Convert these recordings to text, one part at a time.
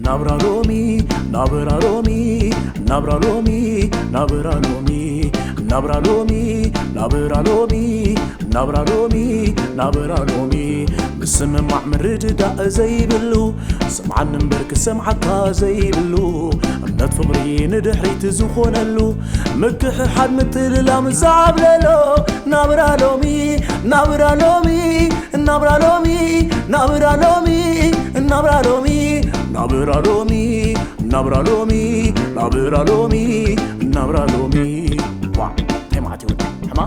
ናብራ ሎሚ ናብራ ሎሚ ናብራ ሎሚ ናብራ ሎሚ ናብራ ሎሚ ናብራ ሎሚ ናብራ ሎሚ ናብራ ሎሚ ምስምማዕ ምርድዳእ ዘይብሉ ስምዓኒ እምበር ክሰምዓካ ዘይብሉ እምነት ፍቕሪ ንድሕሪት ዝኾነሉ ምክሕሓድ ምትልላም ዝዓብለሎ ናብራ ሎሚ ናብራ ሎሚ ናብራ ሎሚ ናብራ ሎሚ ናብራ ሎሚ ናብራ ሎሚ ናብራ ሎሚ ናብራ ሎሚ ናብራ ሎሚ ዋ እንታይ ማለት ይወዲ ሕማ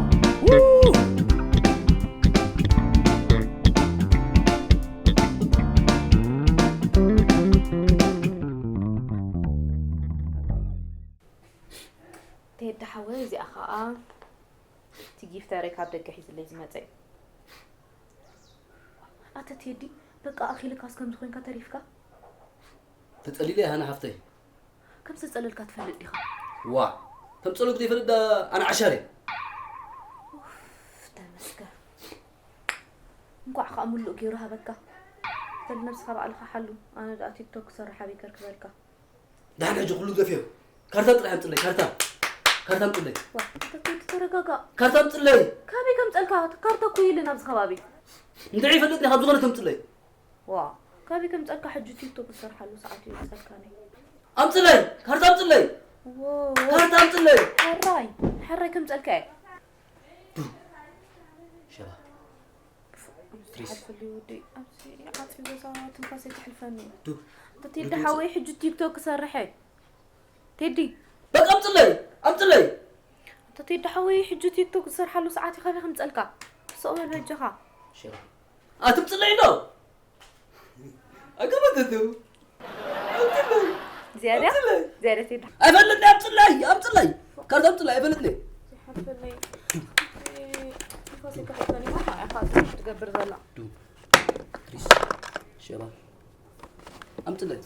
ቴዲ ሓወይ እዚኣ ኸዓ እቲ ጊፍተረይ ካብ ደገ ሒዝለይ ዝመፀ እዩ። ኣተ ቴዲ በቃ ኣኺልካስ ከምዚ ኮይንካ ተሪፍካ። ተጸሊለ ሃና ሓፍተይ። ከም ዝተጸለልካ ትፈልጥ ዲኻ? ዋእ ከም ጸሎልኩ ዘይፈልጥ ደኣ ኣነ ዓሻር እየ። ተመስገን እንኳዕ ከዓ ሙሉእ ገይሩ ሃበካ። በል ነብስኻ ባዕልኻ ሓሉ ኣነ ደኣ ቲክቶክ ክሰርሕ ኣበይ ከርክበልካ። ዳሕና ሕጂ ኩሉ ገፊዮ። ካርታ ጥራይ ኣምፅለይ ካርታ። ካርታ ኣምፅለይ። ዋ ተኪ ተረጋጋእ። ካርታ ኣምፅለይ። ካበይ ከምፀልካ ካርታ እኮ የለን ኣብዚ ከባቢ። እንታይ ይፈልጥ ካብ ዝኾነ ተምፅለይ። ዋ ካበይ ከምፀልካ ሕጂ ቲክቶክ ዝሰርሓሉ ሰዓት እዩ ዝፀልካኒ። ኣምፅለይ ካርታ ኣምፅለይ። ዎ ካርታ ኣምፅለይ። ሕራይ ሕራይ ከምፀልካ እየ። ሸባ ፕሊስ። ሓልፈለይ ወደይ ኣብዚ ዓፂ ገዛ ትንፋሰይ ተሕልፈኒ። ዱ እንተ ቴዲ ሓወይ ሕጂ ቲክቶክ ክሰርሐ ቴዲ በቃ ኣምፅለይ ኣምፅለይ። እንተ ቴዲ ሓወይ ሕጂ ቲክቶክ ዝሰርሓሉ ሰዓት እዩ ካበይ ከምፀልካ። ስቕ በል በጃኻ። ሸባ ኣትምፅለይ ዶ ኣገበተትው ኣምፅለይ ዝያዳ ኣምፅለይ። ዝያዳ ቴዲ ኣይፈልጥኒ ኣምፅለይ ኣምፅለይ። ካርታ ኣምፅለይ ኣይፈልጥኒ። ሓልፈለይ ትንፋሰይ ከሕልፈኒ ኢኻ ኢኻ ትገብር ዘላ። ፕሊስ ሸባ ኣምፅለይ።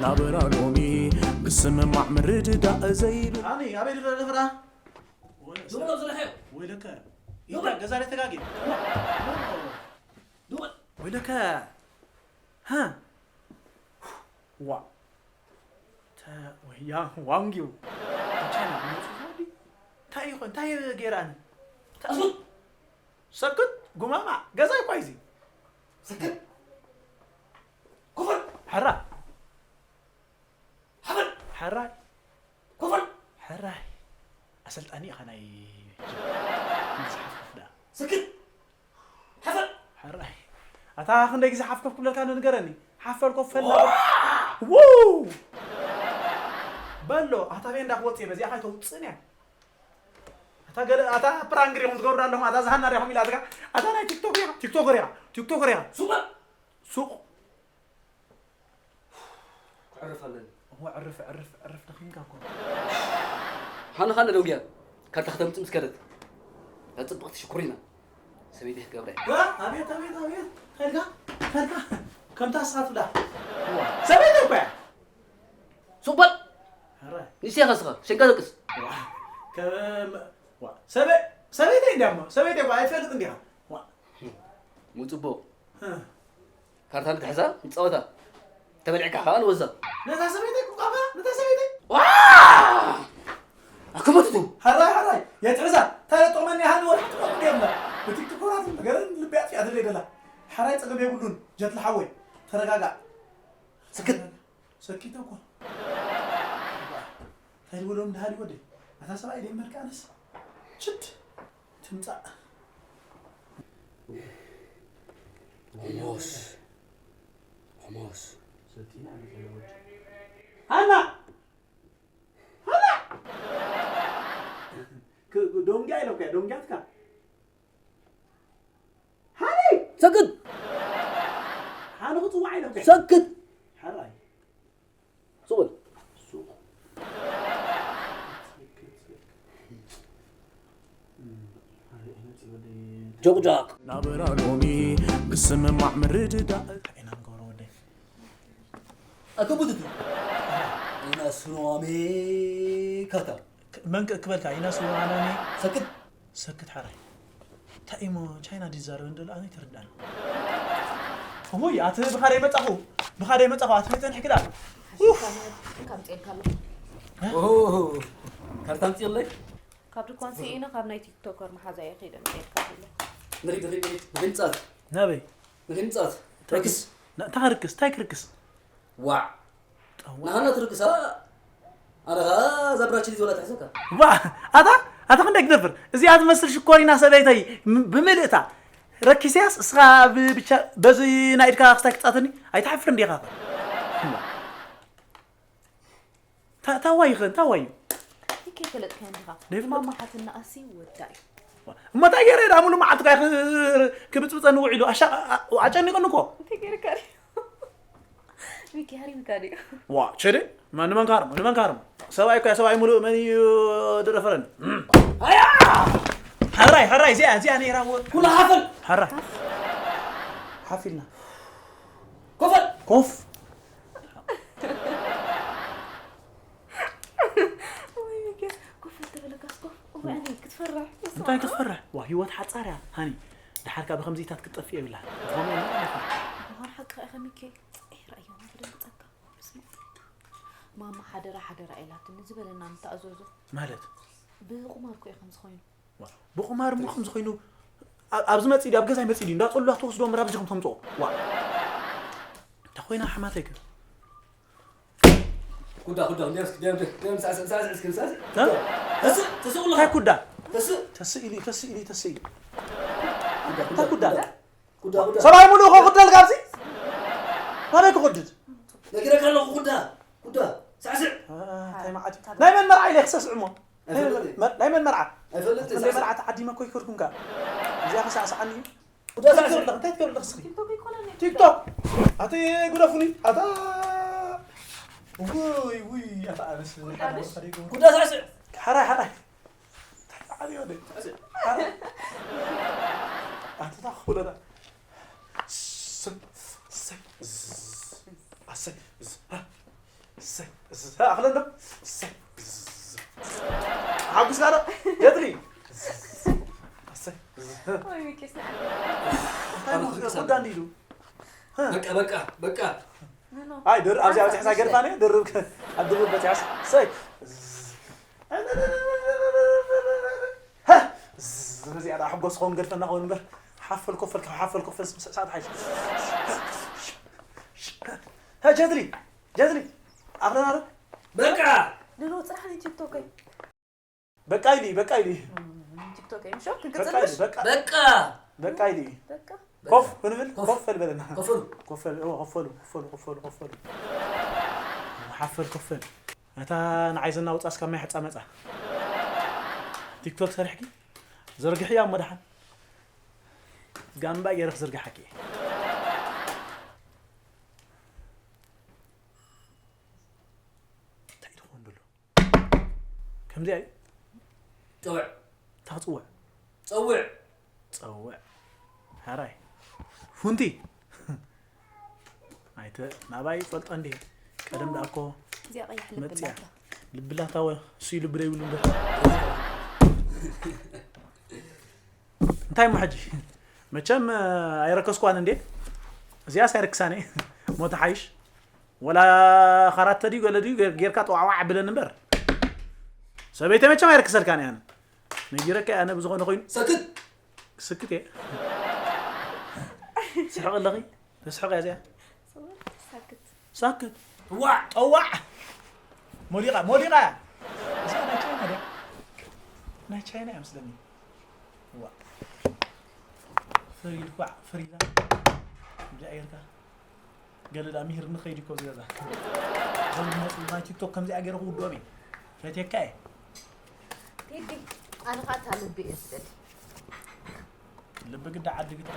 ናብራ ሎሚ ምስምማዕ ምርድዳእ ዘይብል ኣኒ ኣበይ ድረድፍራ ዱሙሎ ዝለሐ ወይለከ ይሁዳ ገዛ ላይ ተጋጊ ወይለከ ሃ ዋ ተ ወያ ዋንጊው እንታይ ይኾን እንታይ ገይራን ሰክት ጉማማ ገዛ ይኳ ይዚ ስክት ኮፈር ሕራ ሓበል ሕራይ ኮፈር ሕራይ ኣሰልጣኒ ኢኻ ናይ ዝሓፍፍ ዳ ስክት ሓፈል ሕራይ ኣታ ክንደይ ግዜ ሓፍከፍ ክብለካ ንገረኒ ሓፈል ኮፈል ው በሎ ኣታ ቤንዳ ክወፅእ በዚኣ ካይተውፅእን እያ ኣታ ገለ ኣታ ፕራንክ ሪኹም ትገብሩ ኣለኹም ኣታ ዝሃና ሪኹም ኢላትካ ኣታ ናይ ቲክቶክ ሪኻ ቲክቶክ ሪኻ ቲክቶክ ሪኻ ሱቕ ሱቕ ሱቕ ክዕርፍ ኣለኒ እሞ ዕርፍ ዕርፍ ዕርፍ ደኺምካ እኮ ሓንኻ ነደውግያ ካርታ ከተምፅእ ምስ ከደት እታ ፅብቕቲ ሽኩሪና ሰበይቲ ክትገብረ እያ ዋ ኣቤት ኣቤት ኣቤት ከልካ ከልካ ከምታ ስኻ ትብላ እዋ ሰበይቲ እኮ እያ ሱቕ በል ኧረ ንስኻ ስኻ ሸንካ ደቅስ ዋ ከም ዋ ሰበ ሰበይቲ እንዲያ እሞ ሰበይቲ እኮ ኣይትፈልጥ እንዲኻ ዋ ምፅቡቕ እ ካርታ ንትሕዛ ንፃወታ ተበሊዕካ ከዓ ንወዛ ነታ ሰበይቲ ቁቃባ ነታ ሰበይቲ ኣከመትቱ ሐራይ ሐራይ የትሕዛ ታለ ጦመኒ ሃኒ ወላ ትቆጥ የብላ ብቲክቶኮራት ነገርን ልቢ ኣጥፊኣትለይ ደላ ሐራይ ፀገም የብሉን ጀትል ሓወይ ተረጋጋእ ስክት ሰኪተ እኮ እንታይ ዝበሎም ድሃሊ ወደ ኣታ ሰብኣይ ደይ መልካ ኣነስ ችድ ትምፃእ ሞስ ሞስ ሃና ሃና ዶንጊያ ኢለካ ዶንጊያትካ ሃኒ ሰግድ ሃኒ ክፅዋዕ ኢለካ ሰግድ ሓራይ ስቕ በል ጆቅጃቅ ናበራ ሎሚ ምስምማዕ ምርድዳእ እንታይ ኢና ንገብሮ ወደይ ኣከቡትቱ ኢና ስኖሜ ካታ መን ክበልካ ኢና ስኖሜ ሰክት ሰክት ሓራይ እንታይ እሞ ቻይና ዲዛረብ እንደሎ ኣነ ተረዳን ወይ ኣቲ ብኻደ መጣኹ ብኻደ መጣኹ ኣቲ ተንሕክዳ ካብ ጤልካ ኣሎ ካርታ ምፅለይ ካብ ድኳን ስኢነ ካብ ናይ ቲክቶከር መሓዛየ ከይደ ምፅኤልካ ከለ ንሪድ ንሪድ ንሪድ ንሪድ ንፃት ናበይ ንሪድ ንፃት ረክስ እንታይ ክርክስ እንታይ ክርክስ ዋዕ ናሃና ትርክሳ ኣነ ኸዓ እዛ ብራችሊ ዝበላ ትሕዘካ ዋዕ ኣታ ኣታ ክንደይ ክደፍር እዚኣ ትመስል ሽኮሪና ሰበይተይ ብምልእታ ረኪስያስ እስኻ ብቻ በዚ ናይ ኢድካ ክስታይ ክፃተኒ ኣይትሓፍርን ዲኻ ታዋይ ይኽእል ታዋይ እዩ ይከይፈለጥካዮ እንዲኻ ዴቭ ማማ ሓትነኣሲ ወዳ እዩ እሞ እንታይ ገይረ ዳ ሙሉ መዓልቲ ጋይ ክብፅብፀኒ ውዒሉ ኣሻ ኣጨኒቕኒ እኮ እንታይ ገይርካ ድዩ ሚኪ ሃሪምካ ድዩ ዋ ቸደ ንመን ካርሞ ንመን ካርሞ ሰብኣይ እኮ ሰብኣይ ሙሉእ መን እዩ ድረፈረኒ ሃያ ሕራይ ሕራይ እዚኣ እዚኣ ነይራ ኩሉ ሓፈል ሕራይ ሓፊልና ኮፈል ኮፍ ወይ ሚኪያስ ኮፍ ተበለካስ ኮፍ ወይ ኣነ ክትፈርሕ እንታይ ክትፈርሕ ዋ ህይወት ሓጻር እያ ሃኒ ድሓርካ ብከምዚታት ክትጠፍእ የብላ ዝኾነ የለን ኣይፈርሕ። ብርሃን ሓቅኻ ኢኻ ሚኪ። ጸይ ረኣዮ ብደንብ ጸጋ። በስመ ኣብ። ማማ ሓደራ ሓደራ ኢላትኒ ዝበለና ንተኣዘዞ። ማለት ብቁማር እኮ እዩ ከምዚ ኮይኑ። ብቑማር እሞ ከምዚ ኮይኑ ኣብ- ኣብዚ መፂእ ድዩ ኣብ ገዛይ መፂእ ድዩ እንዳፀሉላ ትወስዶ ምራብ ዚኹም ተምፅኦ ዋ እንተ ኮይና ሓማተይ ግን ኩዳ ኩዳ እንዲያስ እንዲያስ እንዲያስ ሳዕስዕ ሳዕስዕ እስኪ ሳዕስዕ እ? ተስእ ተስእ እንታይ ኩዳ ተስእ ተስእ ኢሉ ተስእ ኢሉ ተስእ ኢሉ ኩዳ እንታይ ኩዳ ኩዳ ኩዳ ኩዳ ሰብኣይ ሙሉእ ከ ኩዳ ልጋብዚ ናበይ ክቁድድ ነጊረካ ኣለኹ ኩዳ ኩዳ ሳዕስዕ እንታይ መዓት እዩ? ናይ መን መርዓ ኢለ ክሰስዕ እሞ ናይ መን መርዓ ናይ መርዓ ተዓዲመ እኮ ይከድኩምካ እዚኣ ክሳዕስዓኒ እዩ እንታይ ትገብር ኣለኽ እንታይ ትገብር ኣለኽ ስኺ ቲክቶክ ኣቲ ጉደፉኒ ኣታ ውይ ውይ ኣታ ኣነስ ጉዳ ሳዕስዕ ሓራይ ሓራይ እንታይ ዓብዮ ደ ኣቲ ታኽብለና ኣሰይ ኣሰይ ኣሰይ ኣኽለን ዶ ሓጉስና ዶ የድሊ ኣሰይ እንታይ ኩዳ እንዲሉ በቃ በቃ በቃ ኣይ ድር ኣብዚኣ በፂሕሳ ገድፋ ነ ድርብ ኣብ ድርብ በፂሓስ ሰይ እዚኣ ደኣ ሕጎስ ክኸውን ገድፈና ክኸውን እምበር ሓፈል ኮፈል ካብ ሓፈል ኮፈል ስሳት ሓይሽ ጀድሊ ጀድሊ ኣኽለና ዶ በቃ ንሮ ፅራሕ ን ቲክቶከይ በቃ ኢሊ በቃ ኢሊ ቲክቶከይ ምሾ በቃ ክንቅፅል ኢሊ ምሽ በቃ በቃ በቃ ኢሊ በቃ ኮፍ ክንብል ኮፍ። ኮፍ በል በለና ኮፍሉ ኮፈል ኦ፣ ኮፈሉ ኮፈሉ ኮፈሉ ኮፈሉ ሓፈል ኮፈል እታ ንዓይ ዘናውፃስ ካብ ማይ ሕፃ መፃ ቲክቶክ ሰሪሕኪ ዘርግሕያ እሞ ደሓን ጋምባ ገይረ ክዝርግሓኪ እየ እንታይ ትኾን ደሎ ከምዚኣ እዩ ፀውዕ እንታይ ክፅውዕ ፀውዕ ፀውዕ ሓራይ ፉንቲ ኣይተ ናባይ ይፈልጦ እንዲየ ቀደም ደኣ እኮ እዚኣ ቀያሕ ልቢ መፅያ ኣላታ ልብላታ ወ እሱ ልቢ ደይብሉ እምበር እንታይ እሞ ሕጂ መቸም ኣይረከስኳን እንዴ እዚኣስ ኣይረክሳን እየ ሞተ ሓይሽ ወላ ካራተ ድዩ ገለ ድዩ ጌርካ ጠዋዕዋዕ ብለን እምበር ሰበይተ መቸም ኣይረክሰልካን እየ ኣነ ነጊረካ ኣነ ብዝኾነ ኮይኑ ሰክት ክስክት እየ ስሕቕ ኣለኺ ተስሕቕ እያ እዚኣ ሳክት ሳክት ዋዕ ጠዋዕ ሞሊቓ ሞሊቓ እዚኣ ናይ ቻይና ድያ ናይ ቻይና እያ ምስለኒ ዋ ፍሪድ ኳዕ ፍሪዳ እዚኣ ጌርካ ገለ ዳ ምሂር ንኸይድ እኮ ዝገዛ ዞም ዝመፁ ናይ ቲክቶክ ከምዚኣ ገይረ ክውድኦም እየ ፈትየካ እየ ቴዲ ኣነ ኸዓ እታ ልቢ እየ ዝደሊ ልቢ ግዳ ዓዲ ግዳ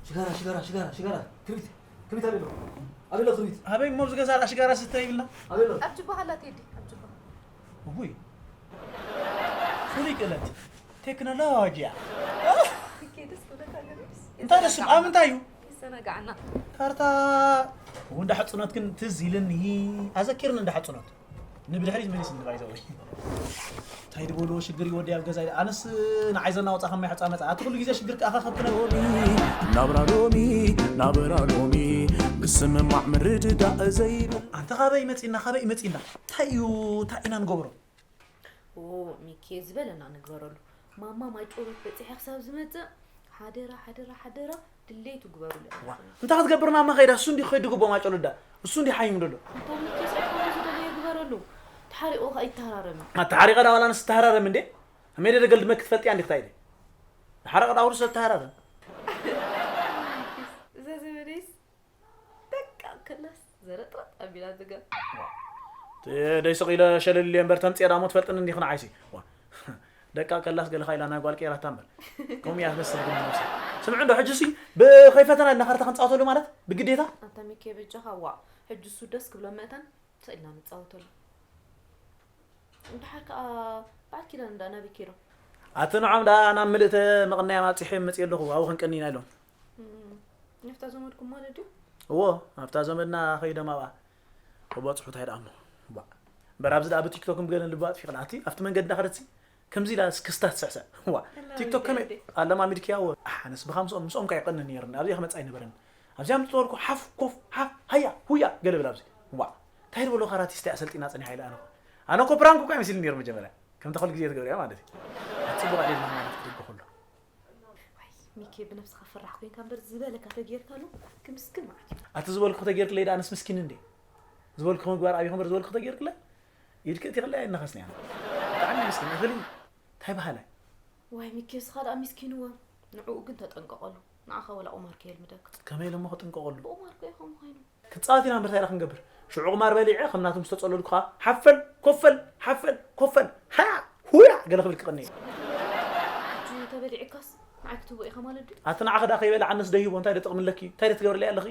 ሽጋራ ሽጋራ ሽጋራ ሽጋራ ክብሪት ክብሪት ኣበሎ ኣበሎ ክብሪት ኣበይ እሞ ዝገዛ ሽጋራ ስተ ይብልና ኣበሎ ኣብ ጅባ ሃላ ቴዲ ኣብ ጅባ ውይ ፍሉይ ክእለት ቴክኖሎጂያ። ኬድስ ክብለካ ገርስ እንታይ ደስ ኣብ ምንታይ እዩ? ይሰናጋዕና። ካርታ እውን ዳሕፅኖት ግን ትዝ ኢልኒ ኣዘኪርኒ እንዳሕፅኖት ንብድሕሪት መሊስ ንባይዘው እንታይ ዝበልዎ ሽግር ይወዲ ኣብ ገዛ ኣነስ ንዓይ ዘናወፃ ከማይ ሕፃ መፃ ኣቲ ኩሉ ግዜ ሽግር ከኣኻ ከብትነ ናብራ ሎሚ ናብራ ሎሚ ምስምማዕ ምርድዳእ ዘይብል ኣንተ ካበይ መፂና ካበይ መፂና እንታይ እዩ እንታይ ኢና ንገብሮ ኦ ሚኬ ዝበለና ንግበረሉ። ማማ ማይጨሎት በፂሐ ክሳብ ዝመፅእ ሓደራ ሓደራ ሓደራ ድሌቱ ግበሩለ። እንታይ ክትገብርና መኸይዳ እሱ እንዲ ከይዱ ግቦ ማጨሎ ዳ እሱ እንዲ ሓይም ደሎ እንታ ሚኬ ስዒድካ ዝደለየ ግበረሉ። ተሓሪቑ ከኣ ይተሃራረም። ኣተሓሪቐ ዳ ዋላ ንስ ተሃራረም እንዴ ኣሜደ ደገል ድመ ክትፈልጥያ እንዲ ክታይ ሓረቐ ዳ ውርሰ ተሃራረም እዛ ዘመደይስ በቃ ከላስ ዘረጥረጥ ኣቢላ ዝገ ደይ ስቕ ኢለ ሸለል እየ እምበር ተምፅኤ ዳሞ ትፈልጥኒ እንዲኽን ዓይሲ ደቃ ከላስ ገለኻ ኢላ ናይ ጓል ቀይራታ እምበር ከምኡ እያ ትመስል ግን ነብሳ ስምዑ እንዶ ሕጂ ሲ ብኸይፈተና ኢልና ካርታ ክንፃወተሉ ማለት ብግዴታ ኣንታ ሚኬ በጃኻ ዋ ሕጂ እሱ ደስ ክብሎ መእተን ስቕ ኢልና ንፃወተሉ። እንድሓር ከዓ በዓል ኪዳን እንዳ ናበይ ከይዶም? ኣቲ ንዖም ዳ ናብ ምልእተ መቕናዮም ኣብፂሐ መፅእ ኣለኹ ኣብኡ ክንቀኒ ኢና ኢሎም ነፍታ ዘመድኩም ማለት ድዩ? እዎ ኣብታ ዘመድና ከይዶም ኣብኣ ክበፅሑ እንታይ ደኣ እሞ እምበር ኣብዚ ደኣ ብቲክቶክን ብገለን ልባ ኣጥፊቕና ኣቲ ኣብቲ መንገዲ እንዳኸደትሲ ከምዚ ኢላ ክስታ ትስዕስዕ ዋ ቲክቶክ ከመይ ኣለማሚድክያ ወ ኣነስ ብካ ምስኦም ምስኦም ከ ይቀኒ ነይርኒ ኣብዚኣ ክመፅእ ኣይነበረኒ ኣብዚኣ ምፅወርኩ ሓፍ ኮፍ ሓፍ ሃያ ሁያ ገለ ብል ኣብዚ ዋ እንታይ ዝበሎ ካራቲስታ ኣሰልጢና ፀኒሓ ኢለ ኣነ ኣነ ኮ ፕራንክ እኳ ይመስል ነይሩ መጀመርያ ከምታ ኩሉ ግዜ ትገብርያ ማለት እዩ ኣፅቡቅ ኣዴ ማማና ክትድግኩ ኣሎ ዋይ ሚኪ ብነብስኻ ፈራሕ ኮይንካ እምበር ዝበለካ ተጌርካሉ ክምስክን ማለት እዩ ኣቲ ዝበልኩ ተጌርክለይ ደኣ ኣነስ ምስኪን እንዴ ዝበልኩ ምግባር ኣብይኹ እምበር ዝበልኩ ተጌርክለ ኢድኪ እቲ ክልያ ይነኸስኒ ኣነ ብጣዕሚ ምስኪን እኽሊ እንታይ በሃላይ ዋይ ሚኪ እስኻ ደኣ ሚስኪን እወ ንዕኡ ግን ተጠንቀቐሉ ንዓኻ ወላ ቁማር ከየልምደክ ከመይ ኢለ እሞ ክጥንቀቐሉ ብቁማር ኮ ኢኹም ኮይኑ ክፃወት ኢና እምበር እንታይ ክንገብር ሽዑ ቁማር በሊዐ ከም ናቶም ዝተፀለልኩ ከዓ ሓፈል ኮፈል ሓፈል ኮፈል ሃ ሁያ ገለ ክብል ክቐኒ ሕጂ ተበሊዕካስ ንዓይ ክትህቦ ኢኻ ማለት ድዩ ኣቲ ንዓኺ ዳ ከይበልዓንስ ደሂቦ እንታይ ዶ ጥቕሚ ኣለኪ እንታይ ዶ ትገብርለይ ኣለኺ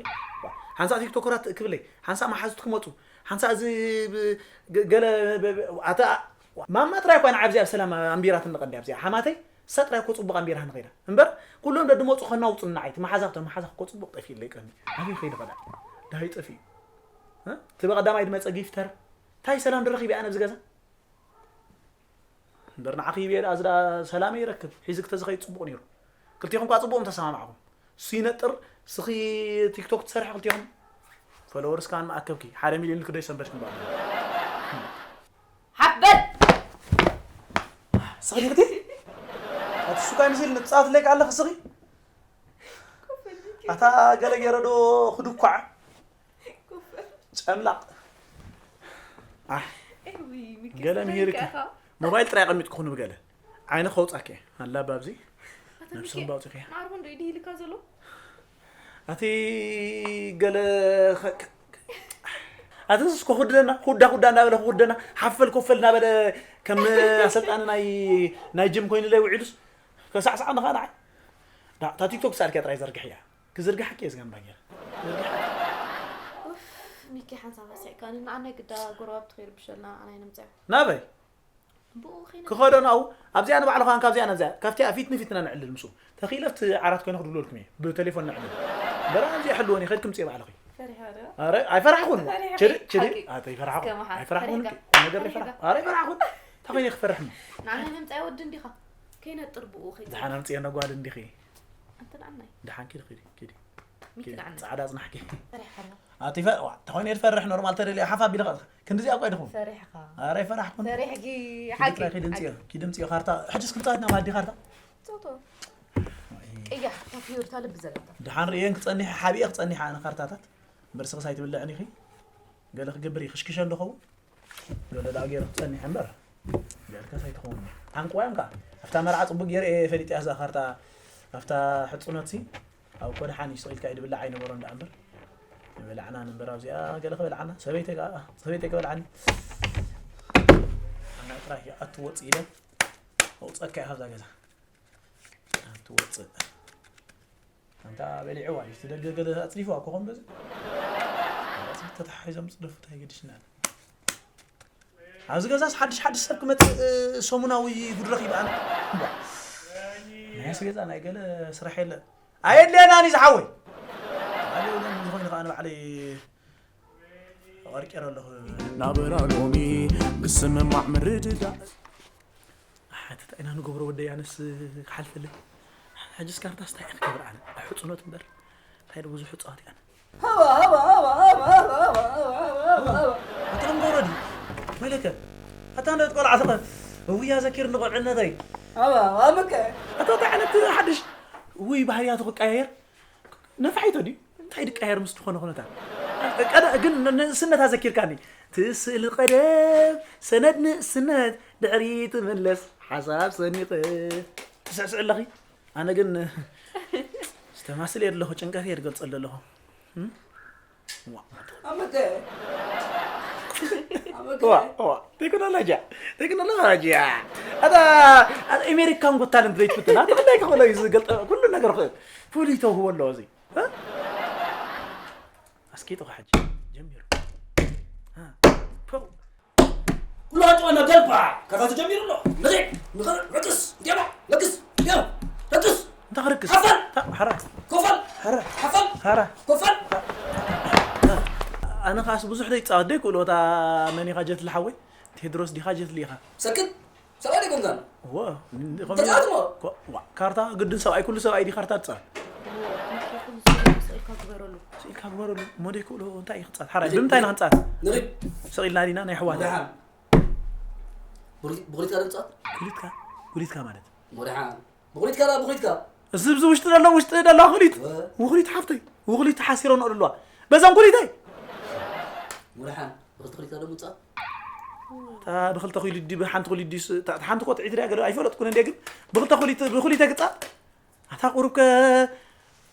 ሓንሳእ ቲክቶከራት ክብለይ ሓንሳእ መሓዙት ክመፁ ሓንሳእ እዚ ገለ ኣታ ማማ ጥራይ እኳ ንዓብዚ ኣብ ሰላም ኣንቢራት ንቐንዲ ኣብዚኣ ሓማተይ እሳ ጥራይ እኮ ፅቡቕ ኣንቢራ ንኸይዳ እምበር ኩሎም ደድመፁ ከናውፁ ንዓይ እቲ መሓዛ ክቶ መሓዛ እኮ ፅቡቕ ጠፊእለይ ቀኒ ኣበይ ከይዱ ኸዳ ዳሃይ ጠፊኡ እቲ በቐዳማይ ድመፀ ጊፍተር እንታይ ሰላም ድረኺብ ኣነ ኣብዚ ገዛ እምበር ንዓኺ ይብየ ደኣ ዝዳ ሰላመ ይረክብ ሒዝክ ተዝኸይድ ፅቡቕ ነይሩ ክልቲኹም ኳ ፅቡቕ ምተሰማማዕኹም እሱ ይነጥር ስኺ ቲክቶክ ትሰርሐ ክልቲኹም ፎሎወርስ ካን መኣከብኪ ሓደ ሚልዮን ልክዶ ይሰንበድኪ እምበኣር ሓበል ስኺ ዲኽቲ ኣቲ ሱካ ይምስል ንፃወት ለይካ ኣለኽ ስኺ ኣታ ገለ ገይረ ዶ ክድኳዕ ጨምላቕ ገለ ምሂርኪ ሞባይል ጥራይ ኣቐሚጥኩ ክንብ ገለ ዓይነ ከውፃኪ ኣላ ባብዚ ነብስኹም ባውፅኪ ማዕርቦ እንዶ ኢዲ ኢልካ ዘሎ ኣቲ ገለ ኣቲ እስኮ ክድደና ኩዳ ኩዳ እናበለ ክኩደና ሓፈል ኮፈል እናበለ ከም ኣሰልጣኒ ናይ ናይ ጅም ኮይኑለይ ውዒሉስ ከሳዕሳዕ ንኻ ንዓይ እታ ቲክቶክ ሳልኪያ ጥራይ ዘርግሕ እያ ክዝርግሓኪ እየ ዝገንባ ገይረ ሚኪ ሓንሳብ ኣስዒካኒ ንዓናይ ግዳ ጎረባብቲ ከይርብሸልና ኣናይ ንምፅዮ ናበይ ብኡ ከይነ ክኸዶ ናው ኣብዚኣ ንባዕልኻ ካብዚኣ ናብዚኣ ካብቲኣ ፊት ንፊት ኢና ንዕልል ምስኡ ተኺኢለ ኣብቲ ዓራት ኮይነ ክድውለልኩም እየ ብቴሌፎን ንዕልል በራ ኣብዚኣ ሕልወኒ ከድኪ ምፅእ ባዕልኺ ፈሪሓ ዶ ኣረ ኣይፈራሕኩን ፈሪሐ ችዲ ችዲ ሓቂ። ኣተ ይፈራሕኩን እስከ መሓ- ኣይፈራሕኩን ፈሪሕካ። ነገር ይፈራሕ ኣረ ኣይፈራሕኩን እንታይ ኮይነ ክፈርሕ ንዓናይ ምምፃይ ወዲ እንዲኻ ከይነጥር ብኡ ከይ ዝሓና ምፅእ ነጓል እንዲኺ ኣንተ ንዓናይ ድሓን ኪዲ ኪዲ ኪዲ ሚኪ ንዓናይ ጻዕዳ ጽናሕኪ ፈሪሓ ዶ ኣቲ ፈ ዋ ተኾይነ ትፈርሕ ኖርማል ተደልያ ሓፍ ኣቢልኻ ክንድዚኣ እኳ ኣይድኹም ፈሪሕኻ ኣረ ኣይፈራሕኩን ፈሪሕኪ ኪዲ ሓቂ ጥራይ ኪዲ ምፅዮ ኪዲ ምፅዮ ካርታ ሕጅስ ክምፃወት ናብ ኣዲ ካርታ ፆቶ ቀያሕ ታፊዮርታ ልቢ ዘለካ ድሓን ርእየን ክፀኒሐ ሓቢኤ ክፀኒሐ ኣነ ካርታታት እምበር ስኽስ ኣይትብልዕን ኢኺ ገለ ክገብር ይኽሽክሸ ኣለኸውን ገለ ደኣ ገይረ ክፀኒሐ እምበር ገርካስ ኣይትኸውን ሓንቅዋዮም ከዓ ኣብታ መርዓ ፅቡቅ ገይረ እየ ፈሊጠያ እዛ ካርታ ኣብታ ሕፁኖት ሲ ኣብ ኮድሓን እዩ ስቕ ኢልካ እዩ ድብላዕ ኣይነበሮን ደኣ እምበር ይበላዕና ንንበር ኣብዚኣ ገለ ክበልዓና ሰበይተይ ከዓ ሰበይተይ ክበልዓኒ ኣና ጥራይ እያ ኣትወፅ ኢለ ኣውፀካ እያ ካብዛ ገዛ ኣትወፅእ ኣንታ በሊዕዋ እዩ እቲ ደገ ገለ ኣፅዲፍዋ ኮኾን በዚ ተተሓሒዞም ፅደፉ እንታይ ገድሽና ኣብዚ ገዛስ ሓድሽ ሓድሽ ሰብ ክመጽእ፣ እ፣ ሰሙናዊ ጉድ ረኺብ ኣነ። እምቧ። ናይ ኣስቤዛ ናይ ገለ ስራሕ የለ። ኣየድልየናን እዩ ዝሓወይ። ኣነ እውን ዝኾይኑ ከኣ ንባዕለይ ኣቐርቂረ ኣለኹ። ናበራ ሎሚ ምስምማዕ ምርድዳእ። ኣሓ፣ እቲ እንታይ ኢና ንገብሮ ወደይ፣ ኣነስ ክሓልፈለይ። ሕጅስ ካርታስ እንታይ እየ ክገብር ኣነ? ሕጹኖት እምበር። እንታይ ዶ ብዙሕ እጽዋት እየ ኣነ። ሃባ፣ ሃባ፣ ሃባ። ኣታ ከም ጎረዲ። መለከ። ኣታ እንደ ቆልዓ ተኸ-፣ እውያ ዘኪር ንቆልዕነተይ። ሃባ፣ ሃባ፣ መከ። ኣታ እንታይ ዓይነት ሓድሽ ውይ ባህርያቱ ክቀያየር? ነፋሒቶ ድዩ? እንታይ ድቀየር ምስ ዝኾነ ኩነታት? ቀደ-፣ ግን ን-፣ ንእስነት ኣዘኪርካኒ። ትስእል ቀደም ሰነድ ንእስነት ድሕሪ ትምለስ ሓሳብ ሰኒቐ። ትስዕስዕ ኣለኺ? ኣነ ግን ዝተማስል እየ ኣለኹ፣ ጭንቀት እየ ዝገልጸሉ ኣለኹ። እም? ዋ። ኣመተ። ኣመተ። ዋ፣ ዋ። ቴክኖሎጂያ፣ ቴክኖሎጂያ። ኣታ፣ ኣታ ኣሜሪካን ጎት ታለንት ዘይትፍትን፣ ኣታ ክንደይ ክኽእሎ እዩ ዝገልጠ፣ ኩሉ ነገር ኽ-፣ ፍሉይ ተውህቦ ኣለዎ እዚ። እ? ኣስኬጥኻ ሕጂ ጀሚሩ። እ፣ ፖው። ኩሉ ኣጭዋና ገልባ፣ ካታ ተጀሚሩ ኣሎ። ነዚ፣ ንኸ-፣ ረክስ፣ እንዲያማ፣ ረክስ፣ እንዲያማ፣ ረክስ። እንታይ ክርክስ? ሓፈን! ታ-፣ ሓራ። ኮፈል! ሓራ። ሓፈን! ሓራ። ኮፈል! ኣነ ኻስ ብዙሕ ደይጻወት ደይክእሎ፣ እታ መን ኢኻ ጀት ልሓወይ? ቴድሮስ ዲኻ ጀት ሊኻ? ሰክት! ሰብኣይ ደይ ኮንካን? እወ፣ ን-፣ ን-፣ ተጻወት እሞ። ኮ-፣ ዋ፣ ካርታ ግድን ሰብኣይ፣ ኩሉ ሰብኣይ ዲ ካርታ ትጻወት? እወ፣ ንኪ ኩሉ ሰብ ስኢልካ ግበረሉ። ስኢልካ ግበረሉ። እሞ ደይክእሎ እንታይ እዩ ክጻወት? ሓራይ፣ ንሪድ፣ ብምንታይ ኢና ክንጻወት? ንሪድ። ሰቒልና ዲና ናይ ኣሕዋት? ወደሓን። ብጉሊት-፣ ብጉሊትካ ዶ ትጻወት? ጉሊትካ? ጉሊትካ ማለት? ወደሓን። ብጉሊትካ ዳ፣ ብጉሊትካ? እዚ፣ እዚ ውሽጢ ዘሎ፣ ውሽጢ ዘሎ ጉሊት። ወ- ውጉሊት ሓፍተይ። ውጉሊት ሓሲሮ ንቕልዋ። በዛም ጉሊተይ። ወደሓን። ብኽልተ ክሊካ ደሞ ጻ? እታ ብኽልተ ኩሊት ድዩ፣ ብሓንቲ ኩሊት ድዩስ፣ እታ፣ እታ ሓንቲ ቆጥዒት ድያ ገለ ኣይፈለጥኩን እንድየ፣ ግን ብኽልተ ኩሊት፣ ብኹሊተ ግጻ? ኣታ ቁሩብ ከ፣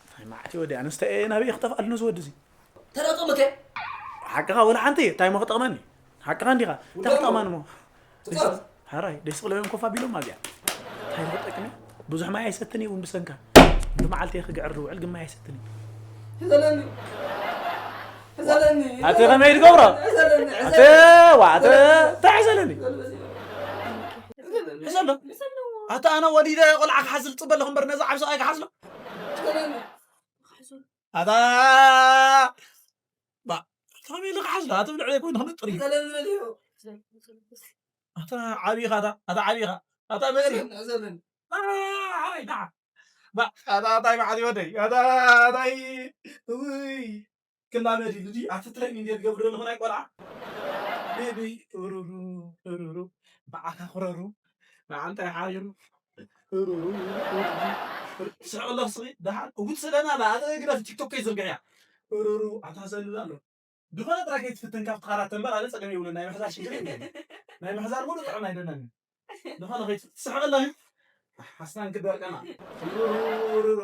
እንታይ መዓት እዩ ወዲ፣ ኣነስተ እየ ናበይ ክጠፍኣሉ ነዚ ወዲ እዚ? ተረጾ መከ? ሓቅኻ ወላ ሓንቲ፣ እንታይ እሞ ክጠቕመኒ? ሓቅኻ እንዲኻ፣ እንታይ ውዳሞ። ክጠቕመኒ እሞ? ትጻወት። ሓራይ፣ ደስ ክብሎም ኮፍ ኣቢሎም ኣብዚኣ። እንታይ ክጠቅም እያ? ብዙሕ ማይ ኣይሰትን እየ እውን ብሰንካ። ብመዓልቲ እየ ክግዕር ዝውዕል፣ ግን ማይ ኣይሰትን እየ። ሕዘለኒ። ሕዘለኒ። ኣቲ ከመይ ትገብሮ? ሕዘለኒ፣ ኣቲ፣ ሕዘለኒ። ዋ፣ ኣቲ፣ እንታይ ሕዘለኒ? ሕዘለኒ። ሕዘሎ። ሕዘሎ። ኣታ ኣነ ወሊደ ቆልዓ ክሓዝል ጽበ ኣለኹ እምበር ነዚ ዓብ ሰብኣይ ክሓዝሎ። ሕዘለኒ። ኣታ፣ ባ፣ ከመይ ኢሉ ክሓዝሎ? ኣቲ ብልዕለይ ኮይኑ ክንጥር እዩ። ሕዘለኒ በል እዩ። ኣታ ዓቢኻ፣ ኣታ፣ ኣታ ዓቢኻ፣ ኣታ መሪ። ሕዘለኒ። ኣታ ዓቢ፣ ኣታ። ባ፣ ኣታ፣ ኣታ፣ መዓት ወደይ። ኣታ፣ ኣታ፣ ውይ። ክላመድ ኢሉ ድዩ? ኣቲ ትረኒ እንዴት ገብር ዘለኹ ናይ ቆልዓ? ቤቢ፣ ሩሩ፣ ሩሩ። ብዓኻ ክረሩ። ብዓንታይ ሓሪሩ። ሩሩ፣ ሩሩ። ስሕቕ ኣለኽ ስኺ። ደሓን፣ እጉድ ስደና ኣላ። ኣቲ ግደፍ ቲክቶክ ከይዝርግሕ እያ። ሩሩ፣ ኣታ ዘልል ኣሎ። ዝኾነ ጥራይ ከይትፍትን ካብቲ ካራት እምበር፣ ኣነ ጸገም የብሉን። ናይ ምሕዛር ሽግር የብለይን። ናይ ምሕዛር ሙሉእ ጥዑም ኣይደለንን። ዝኾነ ከይትፍትን፣ ትስሕቕ ኣለኺ? ሓስናን ክደርቀና። ሩሩሩሩ፣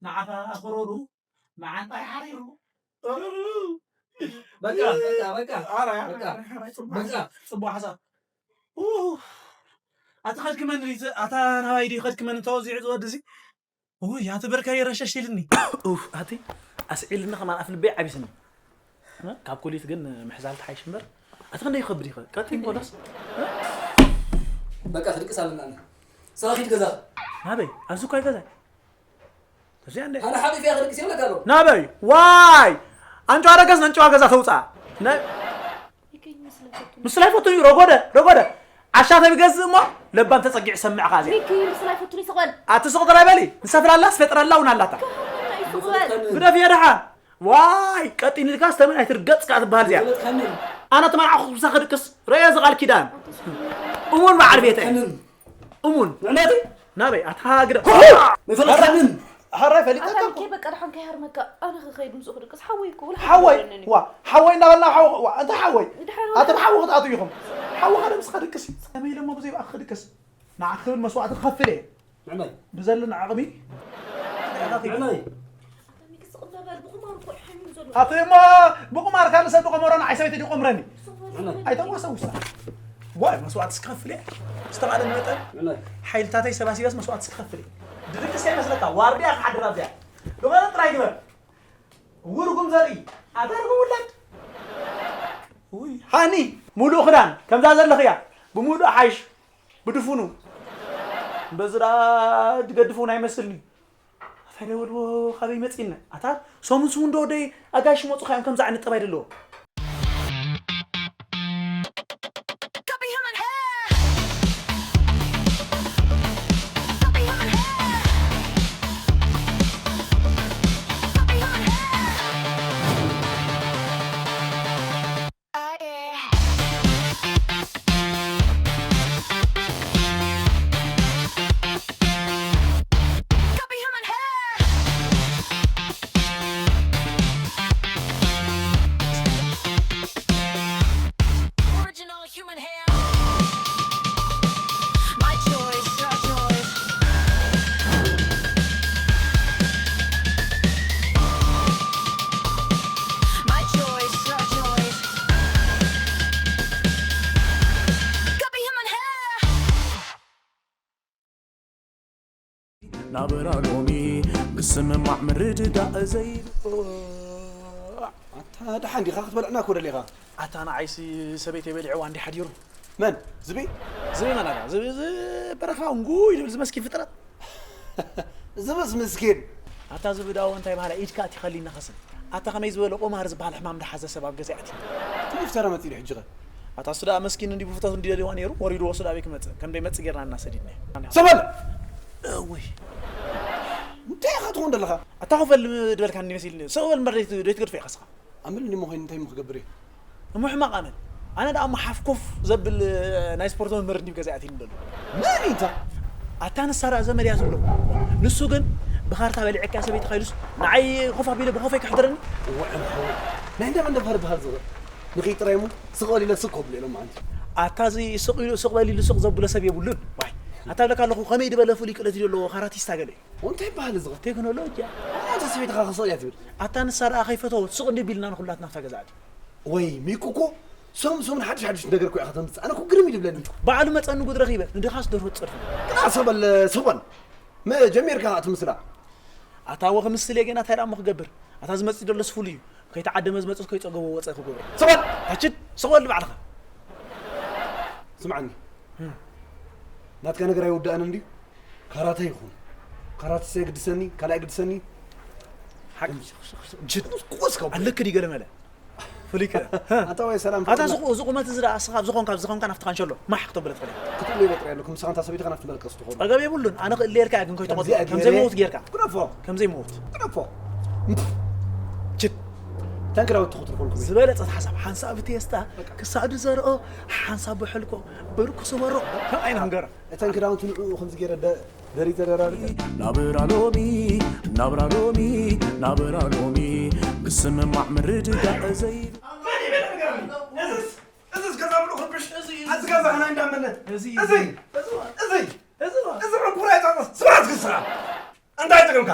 ንዓኻ ኣኽረሩ፣ መዓንጣይ ሓሪሩ። ሩሩሩ። በቃ፣ በቃ፣ በቃ። ኣረ፣ ኣረ፣ በቃ። ኣረ፣ ኣረ፣ ጽቡቕ በቃ። ሓሳብ፣ ጽቡቕ ሓሳብ። ኡ፣ ኣታ ኸድክመኒ፣ ኣታ ናባይ ድዩ ኸድክመኒ ተወዚዑ ዝወዲ እዚ? ውይ፣ ኣቲ ብርከይ ረሸሽ ኢልኒ። ኡፍ፣ ኣቲ ኣስዒልኒ ከማን ኣፍ ልበይ ዓቢስኒ። እ? ካብ ኩሊት ግን ምሕዛል ትሓይሽ እምበር፣ ኣቲ ክንደይ ይኸብድ ይኸ-፣ ቀጢን ጎዶስ? እ? በቃ፣ ክድቅስ ኣለና ኣነ። ስኻ ኪድ ገዛ። ናበይ? ኣብዚ እኮ ኣይገዛይ። እዚኣ እንደ ኣነ ሓቂፍ እያ ክድቅስ ይብለካ ኣሎ። ናበይ? ዋይ! ኣንጭዋ ደገስ ነንጭዋ ገዛ ተውፅኣ። ነ-፣ ይገኝ ምስለ ፈቱ። ምስለ ፈቱ እዩ። ረጎደ፣ ረጎደ። ዓሻ ተቢገዝእ እሞ ለባም ተጸጊዕ ሰምዕኻ እዚኣ። ሚኪ፣ ምስላ ይፈቱን ይስቕበል። ኣቲ ስቕ ጥራይ በሊ። ንሰፍራላስ ፈጥራላ እውን ኣላታ። ከመና ይስቕበል። ግደፍ እየ ደሓን። ዋይ፣ ቀጢን ኢልካ ስተመን ኣይትርገጽ ከኣ ትበሃል እዚኣ። ይበለጥካኒ። ኣነ ተመርዓኹ ክሳኺ ድቅስ፣ ረእየ እዚ ቃል ኪዳን። እሙን በዓል ቤተይ። ከንን። እሙን። ንዕነቲ? ናበይ? ኣታ ግደፍ። ንፈልጥካንን። ሃራይ ፈሊጠካ ኣታ እኮ። ሚኪ፣ በቃ፣ ደሓን ከይሃርመካ፣ ኣነ ክኸይድ ምስኡ ክድቅስ፣ ሓወይ እኮ፣ ወላ ሓወይ? ሓወይ ኣለኒ። ዋ፣ ሓወይ እናበልና ሓው-፣ ዋ፣ እንታይ ሓወይ? ድሓን ኣቶም ሓው ክትኣትዉ ኢኹም። ሓው ሓደ ምስኻ ድቅስ እዩ። ከመይ ኢለ እሞ ብዘይ ብኣኺ ክድቅስ? ንዓኺ ክብል መስዋእቲ ክኸፍል እየ። ንዕናይ። ብዘለኒ ዓቕሚ። ንዕናይ። ኣታ ሚኪ፣ ስቕ በል፣ ብቑማር እኮ እዩ ሓሚሙ ዘሎ። ኣቲ እሞ ብቑማር ካልእ ሰብ ዝቖመሮ ንዓይ ሰበይቲ ድቆምረኒ። ስቕ በል። ንዕናይ። ኣይተዋሰውሳ። ዋይ፣ መስዋእቲ ክኸፍል እየ። ዝተኻእለኒ መጠን ንዕናይ። ሓይልታተይ ሰባሲበስ መስዋእቲ ክኸፍል እየ። ድድቅስ ከይመስለካ፣ ዋርድያ ክሓድር ኣብዚኣ። ግበር ጥራይ ግበር። ውርጉም ዘርኢ፣ ኣታ ርጉም ውላድ። ውይ፣ ሃኒ፣ ሙሉእ ክዳን ከምዛ ዘለኽያ፣ ብሙሉእ ሓይሽ፣ ብድፉኑ። በዚ ደኣ ዝገድፎ ናይ መስልኒ። ኣታ ደወልዎ ካበይ መጺና? ኣታ ሰሙን ሰሙን ዶ ደይ ኣጋይሽ መጹ ካዮም ከምዚ ዓይነት ጠባይ ደለዎ። Original human hair. My choice, your choice. My choice, your choice. Copy human hair. ናብራ ሎሚ ምስምማዕ ምርድዳእ ዘይ ኣታ ደሓን ዲኻ ክትበልዕና እኮ ደሊኻ? ኣታ ንዓይሲ ሰበይተይ በሊዕዋ እንዲ ሓዲሩ። መን? ዝብኢ? ዝብኢ መን ኣታ? ዝብኢ እዚ በረኻ እንጉይ ዝብል ዝመስኪ ፍጥረት። ዝብስ ምስኪን። ኣታ ዝብኢ ዳዎ እንታይ በሃላ ኢድካ ኣቲኻሊና ኸስን። ኣታ ከመይ ዝበለ ቁማር ዝበሃል ሕማም ደሓዘ ሰብ ኣብ ገዛ ኣቲ። ትንሽ ተራ መጺኡ ሕጂ ኸ? ኣታ እሱ ደኣ መስኪን እንዲ ብፍቶት እንዲ ደልዋ ነይሩ፣ ወሪዱ ወሱ ደኣ ኣበይ ክመጽእ? ከም ደይመጽእ ጌርና እናሰዲድናዮ። ሰበል! እውይ። እንታይ ኢኻ ትኾን ዘለኻ? ኣታ ክፈል ድበልካኒ መሲልኒ። ስቕ በል እምበር ደይት-፣ ደይትገድፎ ኢኻ ስኻ። ኣመል እንዲሞ ኾይኑ እንታይ እሞ ክገብር እየ? እሞ ሕማቕ ኣመል። ኣነ ደኣ እሞ ሓፍ ኮፍ ዘብል ናይ ስፖርት መምህር እንዲ ገዛ ኣትይኒ ደሎ። መን ኢንታ? ኣታ ንሳ ደኣ ዘመድ እያ ትብሎ። ንሱ ግን ብኻርታ በሊዕካ ሰበይቲ ኻይዱስ ንዓይ ኮፍ ኣቢለ ብኾፈይ ከሕድረኒ? እወ፣ ዕምሓዊ። ናይ እንዳ መን ደፋር በሃል ዝኽእል? ንኺጥራይ እሞ ስቕ በል ኢለ ስቕ ከብሎ ኢሎም ኣንቲ። ኣታ እዚ ስቕ ኢሉ፣ ስቕ በል ኢሉ ስቕ ዘብሎ ሰብ የብሉን። ዋይ፣ ኣታ ብለካ ኣለኹ፣ ከመይ ዝበለ ፍሉይ ክእለት እዩ ዘለዎ፣ ካራቲስታ ገለ እዩ። እንታይ ይበሃል እዚ? ቴክኖሎጂ። ኣታ ሰበይትኻ ክስቕ እያ ትብል። ኣታ ንሳ ደኣ ከይፈተወት ስቕ እንዲ ቢልና ንኹላትና ኣብታ ገዛ ኣትዩ። ወይ ሚኩ እኮ ሰም ሰሙን ሓድሽ ሓድሽ ነገር እኮ ኢኻ ተምጽእ። ኣነ እኮ ግርም እዩ ዝብለኒ። ባዕሉ መጸኒ ጉድ ረኺበ፣ ንድኻስ ደርሆ ትጸድፎ። ግዳ ሰበል፣ ሰበል። መ-፣ ጀሚርካ ትምስላ። ኣታ ወ ክምስል እየ ገና እንታይ ደኣ እሞ ክገብር? ኣታ ዝመጽእ ደሎስ ፍሉይ እዩ። ከይተዓደመ ዝመጽእ ከይጸገቦ ወጸ ክገብር። ሰበል! ኣችድ! ስቕ በል ባዕልኻ። ስምዓኒ። እም። ናትካ ነገር ኣይውዳእን እንድዩ? ካራተ ይኹን። ካራተስ የግድሰኒ፣ ካልእ ኣይግድሰኒ። ሓቂ። ጅድ። ኣለክ ድዩ ገለ መለ? ፍሉይ ከ? ኣታ ወይ ሰላም ኣታ ፍቕርና። ዝቑ-፣ ዝቑመት እዚ ደኣ እስኻ ኣብ ዝኾንካ፣ ኣብ ዝኾንካ ናብቲ ካንሸሎ ማሕ ክተብለ ትኽእል ኢኻ። ክትብሎ ይበጥር ያለኩም፣ ንስኻ እንታ ሰበይትኻ ናብቲ መልቀስ ትኾኑ። ጸገም የብሉን። ኣነ ክእልየልካ እየ፣ ግን ከምዚ ከይተቖጥሮ። ኣገይረ ከምዘይመውት ጌርካ። ግደፎ። ከምዘይመውት። ግደፎ። ችድ። ተንክራውቲ ክትርፈልኩም። ዝበለጸት ሓሳብ፣ ሓንሳብ ቴስታ በቃ። ክሳዱ ዘርኦ፣ ሓንሳብ ብሕልኮ፣ ብርኩ ስበሮ። ከም ኣይነ ክንገራ። እተን ክዳውንቲ ንዕኡ ከምዚ ገይረ ደ-፣ ደሪ ተደራሪበ። ናብራ ሎሚ፣ ናብራ ሎሚ፣ ናብራ ሎሚ፣ ምስምማዕ ምርድዳእ ዘይብል። መን ይብል ነገር ኣሎ? እዝስ፣ እዝስ ገዛ ምሉእ ክርብሽ። እዚ፣ እዚ። ኣዚ ገዛ ኸና እንዳመነ። እዚ፣ እዚ፣ እዚ። እዚ፣ እዚ። እዚ፣ እዚ ዕንኩር ኣይጻጸስ። ስማዕት ክስኻ። እንታይ ጥቅምካ?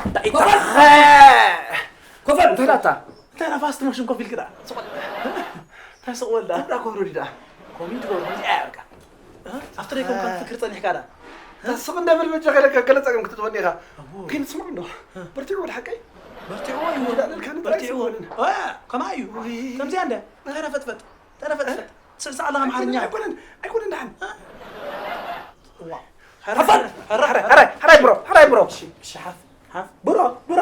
እንታይ ኮፈል! ኮፈል! እንታይ ዳታ? እንታይ ዳታ ፋስት ሞሽን ኮፍ ኢልክ ዳ? ስቕ በል። እንታይ ስቕ በል ዳ? እንዳ ኮብሮ ዲ ዳ? ኮሚድ ኮብሮ፣ ከምዚ ኣያ በቃ። እ? ኣብቲ ደይ ኮንካ እ። ትፍክር ጸኒሕካ ዳ? እ? ስቕ እንዳበል በጃ ከለካ ገለ ጸገም ክትትወኒ ኢኻ። እዎ። ግን ስማዕ እንዶ። እ። በርቲዑ ወደ ሓቀይ? በርቲዑ እዩ። እንዳለልካ ንጥራይ በርቲዑ። ስምዕን። እ፣ ከማይ እዩ። ውይ። ከምዚኣ እንደ? እንታይ ዳ ፈጥፈጥ? እንታይ ዳ ፈጥፈጥ? እ? ስልሳ ኣለኻ ኣምሓርኛ። ኣይኮነን፣ ኣይኮነን ደሓን። እ? እዋ። ሕራይ፣ ሕራይ፣ ሕራይ፣ ሕራይ፣ ሕራይ፣ ብሮ፣ ሕራይ፣ ብሮ። እሺ፣ እሺ፣ ሓፍ፣ ሓፍ። ብሮ፣ ብሮ።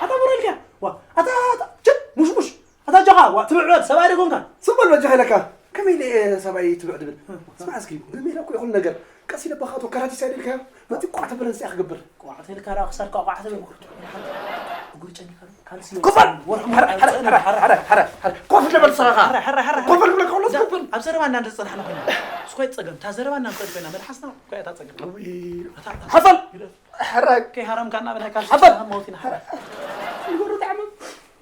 ኣታ ብሮ ኢልካ። ዋ፣ ኣታ፣ ኣታ፣ ችት፣ ሙሽ፣ ሙሽ። ኣታ ጆኻ፣ ዋ፣ ትብዕ በል፣ ሰብኣይ ዶ ኮንካ? ስቕ በል በጃኻ ኢለካ። ከመይ ኢለ እየ ሰብኣይ ትብዕ ድብል? እ፣ እ። ስማዕ እስኪ፣ ብሜዳ እኮ ይኹን ነገር። ቀስ ኢለ ባኻቶ ካራቲስ ኣይደልካዮ? መፂ ቋዕ ተበለ ንስኣ ክገብር። ቋዕ ተልካ ዳ ክሳድካ ቋዕ ተበል። እግሩ ጨኒኻ ዶ? ካልሲ ኮፈል! ወርሑ ሓረ፣ ሓረ፣ ሓረ፣ ሓረ፣ ሓረ፣ ሓረ። ኮፍ ልበል ሰኻኻ። ሓረ፣ ሓረ፣ ሓረ፣ ሓረ። ኮፈል ብለካ ሁሉ እዛ ኮፈል። ኣብ ዘረባ እና እንደ ዝጸናሕና ኮይና። እስኮ ይጸገም። እታ ዘረባ እና እንኮ ኮይና መልሓስና እኮ እያ እታ ጸገም። ውይ። ኣታ፣ ኣታ። ሓፈል! ግደፍ። ሕራይ። ከይ ሃረምካና ብናይ ካልሲ ሓፈል! ጸናሕ መውቲና። ሓረ። ንገሩ ተሓመም።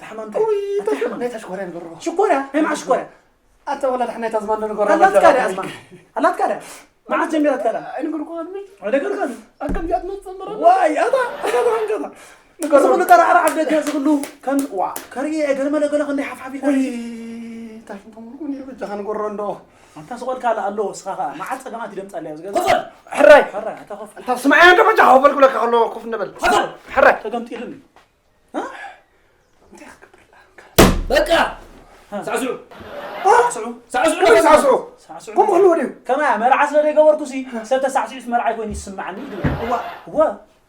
ተሓመምታ። ውይ፣ ኣታ ተሓመም። ናይ ታሽኮርያ ንገሩ። ሽኮርያ? ናይ መዓ ሽኮርያ? ኣታ ወላ ድሕና እታ ዝማን ንገሩ። ኣላትካ ድያ ኣስማ? ኣላትካ ድያ? መዓስ ጀሚራትካ ድያ? ኣይንገርኩኻን ምሽ? ኣይነገርካን? ኣብ ከምዚኣ ትመጽእ እምበር። ዋይ፣ ኣታ፣ ኣታ፣ ኣታ፣ ኣታ። ንገሩ። እዚ ኩሉ ጠራዕራዕ ኣብ ደገ፣ እዚ ኩሉ ከም፣ ዋ፣ ከርኢ እየ፣ ገለ መለ ገለ ክንደይ ሓፍሓፍ ኢልካ። ውይ፣ ታሽንቶም ርኩን እዩ፣ በጃኻ ንገሮ እንዶ። ኣንታ ስቕ በልካ ኣላ ኣሎ፣ እስኻ ኸኣ መዓት ጸገማት ይደምጻ ኣላ ኣብዚ ገዛ። ኮፍ በል፣ ሕራይ። ሕራይ፣ ኣታ ኮፍ። ኣንታ ስማዓያ እንዶ በጃኻ ኮፍ በል ክብለካ ከሎ ኮፍ እንበል። ኮፍ በል። ሕራይ። ተገምጢሉኒ። እ? እንታይ ክገብር? በቃ። ሳዕስዑ። ሳዕስዑ። ሳዕስዑ። ከመይ ሳዕስዑ? ሳዕስዑ። ከምኡ ክህልዎ ድዩ? ከመይ መርዓ ስለ ዘይገበርኩ ሲ፣ ሰብ ተሳዕሲዑስ መርዓይ ኮይኑ ይስምዓኒ እዩ ዝብል። እዋ። እዋ።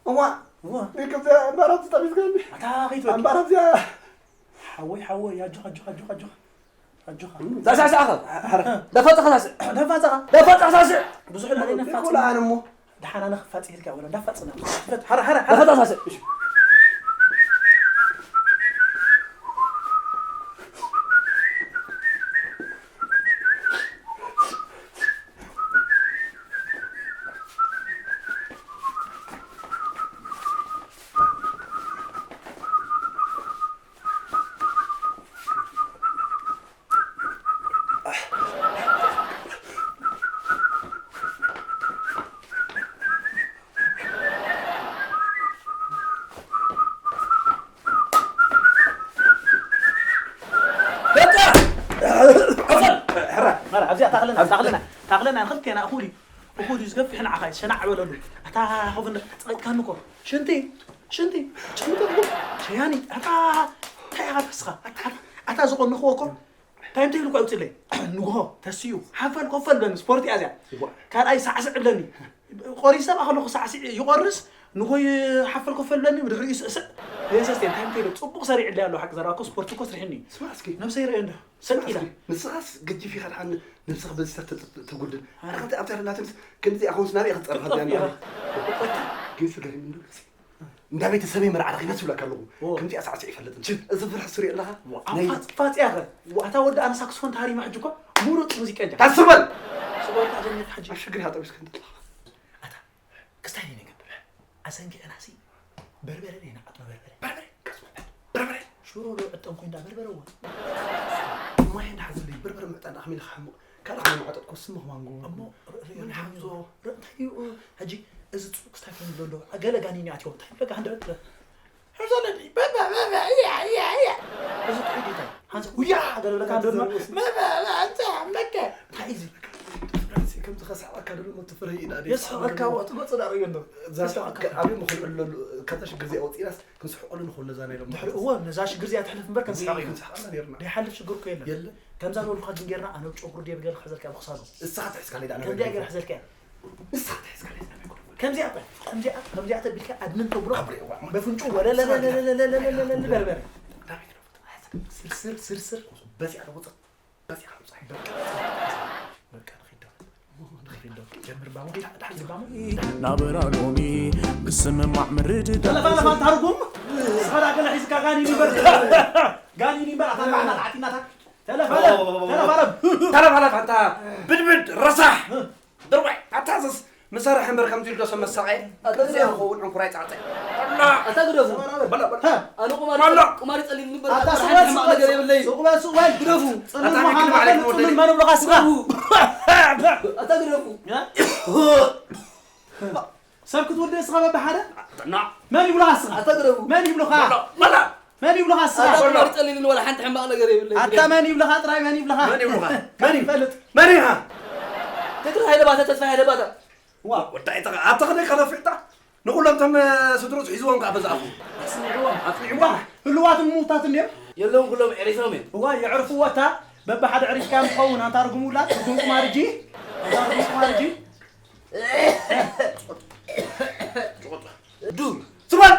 እዋ። እዋ። ይቅርታ፣ ኣምባራት ጠፊስካኒ። ኣታ ከይትበል። ኣምባራት እዚኣ። ሓወይ፣ ሓወይ፣ ኣጆኻ፣ ኣጆኻ፣ ኣጆኻ፣ ኣጆኻ። ኣጆኻ። ሳዕስዕ፣ ሳዕስዕ፣ ኣኸ። ሓረ። ደፋ ጸኻ ሳዕስዕ። ደፋ ጸኻ። ደፋ ጸኻ ሳዕስዕ። ብዙሕ ናይ ነፋጽ። ይኹን ኣነ እሞ። ደሓን ኣነ ክፋጽ ኢልካ ወላ እንዳፋጽና። ሓረ፣ ሓረ፣ ሓረ። ደፋ ጸኻ ሳዕስዕ። እሺ። በቃ! ሕራ! ሕራ! ኣብዚኣ ታኽለና፣ ታኽለና፣ ታኽለና፣ ንኽልቴና እኹል እዩ። እኹል እዩ፣ ዝገፍሕ ንዓኻ እዩ፣ ሸናዕ በለሉ። ኣታ ኾፍ እንደ-፣ ጸቒጥካኒ እኮ። ሽንቲ፣ ሽንቲ፣ ሽንቲ፣ ሸያኒ፣ ኣታ፣ እንታይ ኢኻ ተስኻ? ኣታ፣ ኣታ፣ ኣታ ዝቐንኽዎ እኮ፣ እንታይ እንታይ ኢሉ እኮ ኣውፅለይ? ንግሆ፣ ተስዩ፣ ሓፈል ኮፈል በኒ፣ ስፖርት እያ እዚኣ። ይዋ። ካልኣይ ሳዕስዕ ብለኒ። ቆሪሰ ከለኹ ሳዕስዕ ይቆርስ፣ ንጎይ ሓፈል ኮፈል ብለኒ፣ ብድሕሪኡ ይስዕስዕ። የሰስቴ፣ እንታይ እንታይ ኢሉ? ጽቡቕ ሰሪዕለይ ኣሎ፣ ሓቂ ዘረባ እኮ ስፖርት እኮ ስርሕኒ። ስማዕ እስኪ። ነብሰይ ርእዮ እንዶ። ስማዕ ሰልጢና። እስኪ። ንስኻስ ገጂፍ ኢኻ፣ ደሓን ነብስኻ በዚ ሰብ ተ-፣ ተ-፣ ተጉድል። ኣነ። ኣነ ከምቲ ኣብታ ደላትንስ ክንዲ ኣኾንስ ናበይ ክትጸርፋ ጠፍ እዚኣ ኢኻ። ማለት? ግን ስገርም እንዶ። እንዳ ቤተሰበይ መርዓ ረኺበ ዝብለካ ኣለኹ። ኦ። ከምዚኣ ሳዕስዕ ይፈልጥን። ችል። እዚ ፍርሒ ስሪ ኣለኻ? ዋ፣ ናይ ፋጽ-፣ ፋጽያ ኸ? ዋ፣ እታ ወዲ ኣነ ሳክስፎን ተሃሪማ ሕጂ እኮ ምሩጽ ሙዚቀኛ። ታስበል! ስበልካ ጀሚር ሕጂ። ኣብ ሽግር እያ ጠቢስካ እንተለኻ። ኣታ፣ ክስታይ ነይ ነገብር። ኣሰንጊዕና ሲ በርበረ ነይ ንዓጥኖ በርበረ። በርበረ? ቀስ በል። በርበረ? ሽሮ ዶ ዕጠን ኮይንዳ በርበረ እዋ። ማይ እንዳሓዘለይ በርበረ ምዕጣን ኣኽሚልካ ሕሙቕ። ካልእ ከማን መዓጠጥኩ ስምኽ ማንጎ። እሞ ር-፣ ር-፣ ምን ሓምዞ? ር-፣ እንታይ እዩ? ሕጂ እዚ ጽቡቕ ክስታይ ኮይኑ ዘሎ፣ ገለ ጋኒን ኣትዮ፣ እንታይ በቃ ሃንደበት። ሕዞለኒ፣ በበ፣ በበ፣ እያ፣ እያ፣ እያ። እዚ ጥዑይ ዲታ፣ ሓንሳ፣ ውያ፣ ገለ በለካ፣ እንዶ ድማ፣ በበ፣ በበ፣ ኣንታ፣ በቃ። እንታይ እዩ እዚ? ከምዚ ከስሕቐካ ደሎ፣ መትፍረ ኢና፣ የስሕቐካ፣ ወጥ፣ ወጥ፣ ዳርዮ፣ እንዶ። እዛ የስሕቐካ። ኣብ ምኽንዕለሉ፣ ካብዛ ሽግር እዚኣ ወፂናስ፣ ክንስሕቐሉ ንኽእሎ፣ እዛ ናይ ሎም ድሕሪ፣ እዋ፣ ነዛ ሽግር እዚኣ ትሕልፍ እምበር፣ ክንስሕቕ እዩ። ክንስሕቐላ ነይርና። ደይሓልፍ ሽግር እኮ የለን። የለን። ከምዛ ዝበልኩኻ ግን ጌርና፣ ኣነ ጨጉሪ ደይ ብገለ ክሕዘልካ ብክሳዱ። እሳ ትሕዝካ ለይዳ ከምዚኣ ገይረ ሕዘልካ እያ። ንስኻ እንታይ ሒዝካ ናይ ዝነበርኩ? ከምዚኣ በል፣ ከምዚኣ፣ ከምዚኣ ተቢልካ ኣድንን ተብሎ፣ ኣብሬ፣ እዋ፣ በፍንጩ ወለለለለለለለለለ በርበረ። ዳዊት ነው። ስርስር፣ ስርስር። በዚኣ ተወፅእ፣ በዚኣ ተወፅእ። በቃ፣ በቃ፣ ንኺድ ዶ። ንኺድ ዶ። ጀምር ባሙ፣ ዳ-፣ ዳ-፣ ባሙ። ናበራ ሎሚ ብስምማዕ ምርድዳእ ተለፋለፋ ታርጉም፣ ስኸዳ ገለ ሒዝካ ጋኒን ይበር። ጋኒን ይበር፣ ኣታ ባዕና ተዓጢናታ። ተለፋለፍ፣ ተለፋለፍ። ተለፋለፍ፣ ኣንታ ብድብድ፣ ረሳሕ። ድርባይ፣ ኣታ ዘስ ምሰርሕ እምበር ከምዚ ኢሉ ዶ ሰብ መሳቐየ? ኣታ ከምዚ ግደፉ። ክኸውን ዕንኩራይ ጻዕጻዕ። ኣላ! ኣታ ግደፉ። በላ፣ በላ። ኣነ ቁማር በላ። ቁማር ይጸልይኒ እምበር ኣታ ኣታ ስቕ በል፣ ሓንቲ ሕማቕ ስቕ በል፣ ነገር የብለይን። ስቕ በል፣ ስቕ በል። ግደፉ። ጽሉል ኣታ መሓመድ ንግድ ማዕለይኩም ግደፉ። ጽሉል መን ብሎኻ ስኻ? ኣታ ግደፉ። እ? ሰብ ክትውድእ እስኻ በብሓደ? ና። መን ይብሎኻ እስኻ? ኣታ ግደፉ። መን ይብሎኻ? በላ፣ በላ። መን ይብልኻ እስኻ? ኣታ በሎ። ቁማር ይጸልይኒ ዋላ ሓንቲ ሕማቕ ነገር የብለይ። ኣታ መን ይብልኻ ጥራይ መን ይብልኻ? መን ይብልኻ? መን እዩ? ይፈልጥ። መን ኢኻ? ተድር ሃይለ ባታ፣ ተስፋ ሃይለ ባታ። ዋ። ወዳይ ተኸ-፣ ኣታ ኸደይ ከለፊዕታ? ንኹሎም እቶም፣ እ፣ ስድሮት ሒዝዎም ከኣ በዛ ኣፉ። ኣስሚዕዎም። ኣስሚዕዎም። ዋ፣ ህልዋትን ምውታትን ድዮም? የለውን ኩሎም ዕሪፎም እዮም። እዋ፣ የዕርፍዎ እታ በብሓደ ዕሪፍካዮም ትኸውን፣ ኣንታ ርጉም ውላድ፣ ርጉም ቁማርጂ። ኣንታ ርጉም ቁማርጂ። ዱ። ስበል!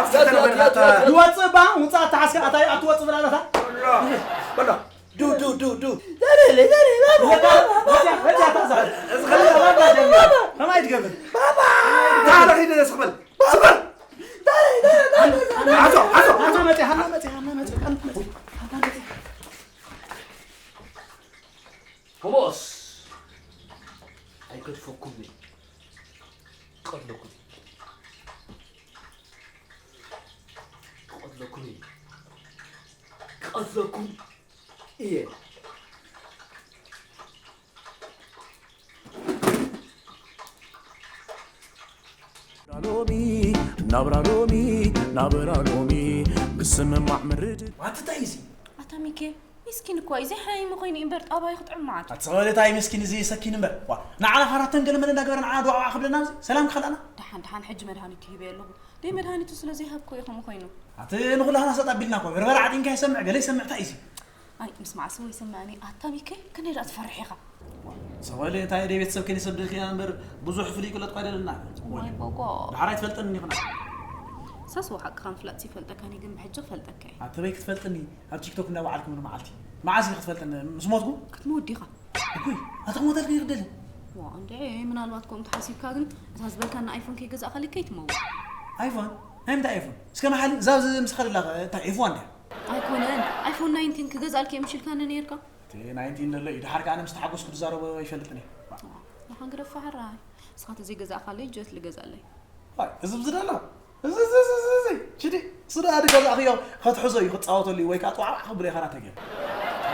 ኣፍታ ተነበርካ ኣታ። ይወጽእ እባ፣ ውጻእ ኣተሓዝካ፣ ኣታ ይኣቱ ወጽእ ብላለታ። በሎ፣ በሎ። ዱ፣ ዱ፣ ዱ፣ ዱ። ለካ፣ ለካ፣ ለካ፣ ታዛ። እዚ ኸለ ባባ ጀሚራ። ከማይ ትገብር? ባባ! ታዲያ ኺድ ስበል። ስበል! ኣቶ፣ ኣቶ፣ ኣቶ። ሃና መጽእ፣ ሃና መጽእ፣ ሃና መጽእ፣ ሃና መጽእ፣ ሃና መጽእ። ከምኡስ ኣይገድፈኩምን። ክቐትለኩም እዩ። ክቐትለኩም እዩ። ክቐትለኩም እየ። ሎሚ፣ ናብራ ሎሚ፣ ናብራ ሎሚ፣ ብስምማዕ ምርድዳእ። ዋትታ ኢዚ። ኣታ ሚኬ፣ ሚስኪን እኮ እዩ፣ ዘይሓይሚ ኮይኑ እዩ እምበር ጣባዩ ክጥዕም መዓት። ኣቲ ጸወደታ እዩ ሚስኪን እዚ ሰኪን እምበር። ዋ፣ ንዓና ኻራተን ገለ መለ እንዳገበረ ንዓና ድዋዕዋዕ ክብለና ኣብዚ ሰላም ክኸልኣና። ደሓን፣ ደሓን፣ ሕጂ መድሃኒቱ ሂበዮ ኣለኹ። ደይ መድሃኒቱ ስለ ዘይሃብኮ እዩ ከምኡ ኮይኑ። ኣቲ ንኹላህና ሰጥ ኣቢልና እኮ፣ በርበረ ዓጢንካ ይሰምዕ፣ ገለ ይሰምዕ፣ እንታይ እዩ እዚ? ኣይ ምስማዕ ሰብ ይስምዐኒ። ኣታ ሚከ ከነይ ደኣ ትፈርሕ ኢኻ። ሰብኣይለ እንታይ ደይ ቤተሰብ ከይንሰብድልክ ኢና እምበር ብዙሕ ፍልይ ክለጥኳ ኣይደለና። ዋይ ቦጎ። ድሓር ኣይትፈልጠኒ ይኹና። ሳስ ወሓቅኻ ምፍላጥ ይፈልጠካኒ ግን ብሕጂ ክፈልጠካ እየ። ኣተበይ ክትፈልጥኒ ኣብ ቲክቶክ እንዳወዓልክ ምን መዓልቲ መዓስ ኢኻ ክትፈልጥኒ ምስ ሞትኩ? ክትመወዲኻ። እኩይ ኣተ ክሞተልክ ይግደል። ዋ እንድዒ ምናልባት ከምኡ ተሓሲብካ ግን እታ ዝበልካና ኣይፎን ከይገዛእካለይ ከይትመውት። ኣይፎን ናይ ምንታይ ኣይፎን እስከ መሓሊ እዛ ኣብዚ ምሳኻ ደላ እንታይ ዒፍዋ እንድያ? ኣይኮነን ኣይፎን ናይንቲን ክገዛልክ እየ ምሽልካኒ ነይርካ። እቲ ናይንቲን ዘሎ እዩ ድሓር ከኣ ኣነ ምስ ተሓጎስኩ ዝዛረቦ ኣይፈልጥን እየ። ንሓን ግደፋ ሕራይ እስኻ ተዘይገዛእካለይ ጀት ልገዛለይ። ዋይ እዚ ብዚ ደሎ እዚ እዚ እዚ እዚ እዚ ችዲ እሱ ደኣ ድገዛእኽዮ ከትሕዞ እዩ ክጻወተሉ እዩ ወይ ከዓ ጥዋዕዋዕ ክብሎ ይኸራ ተገይሩ።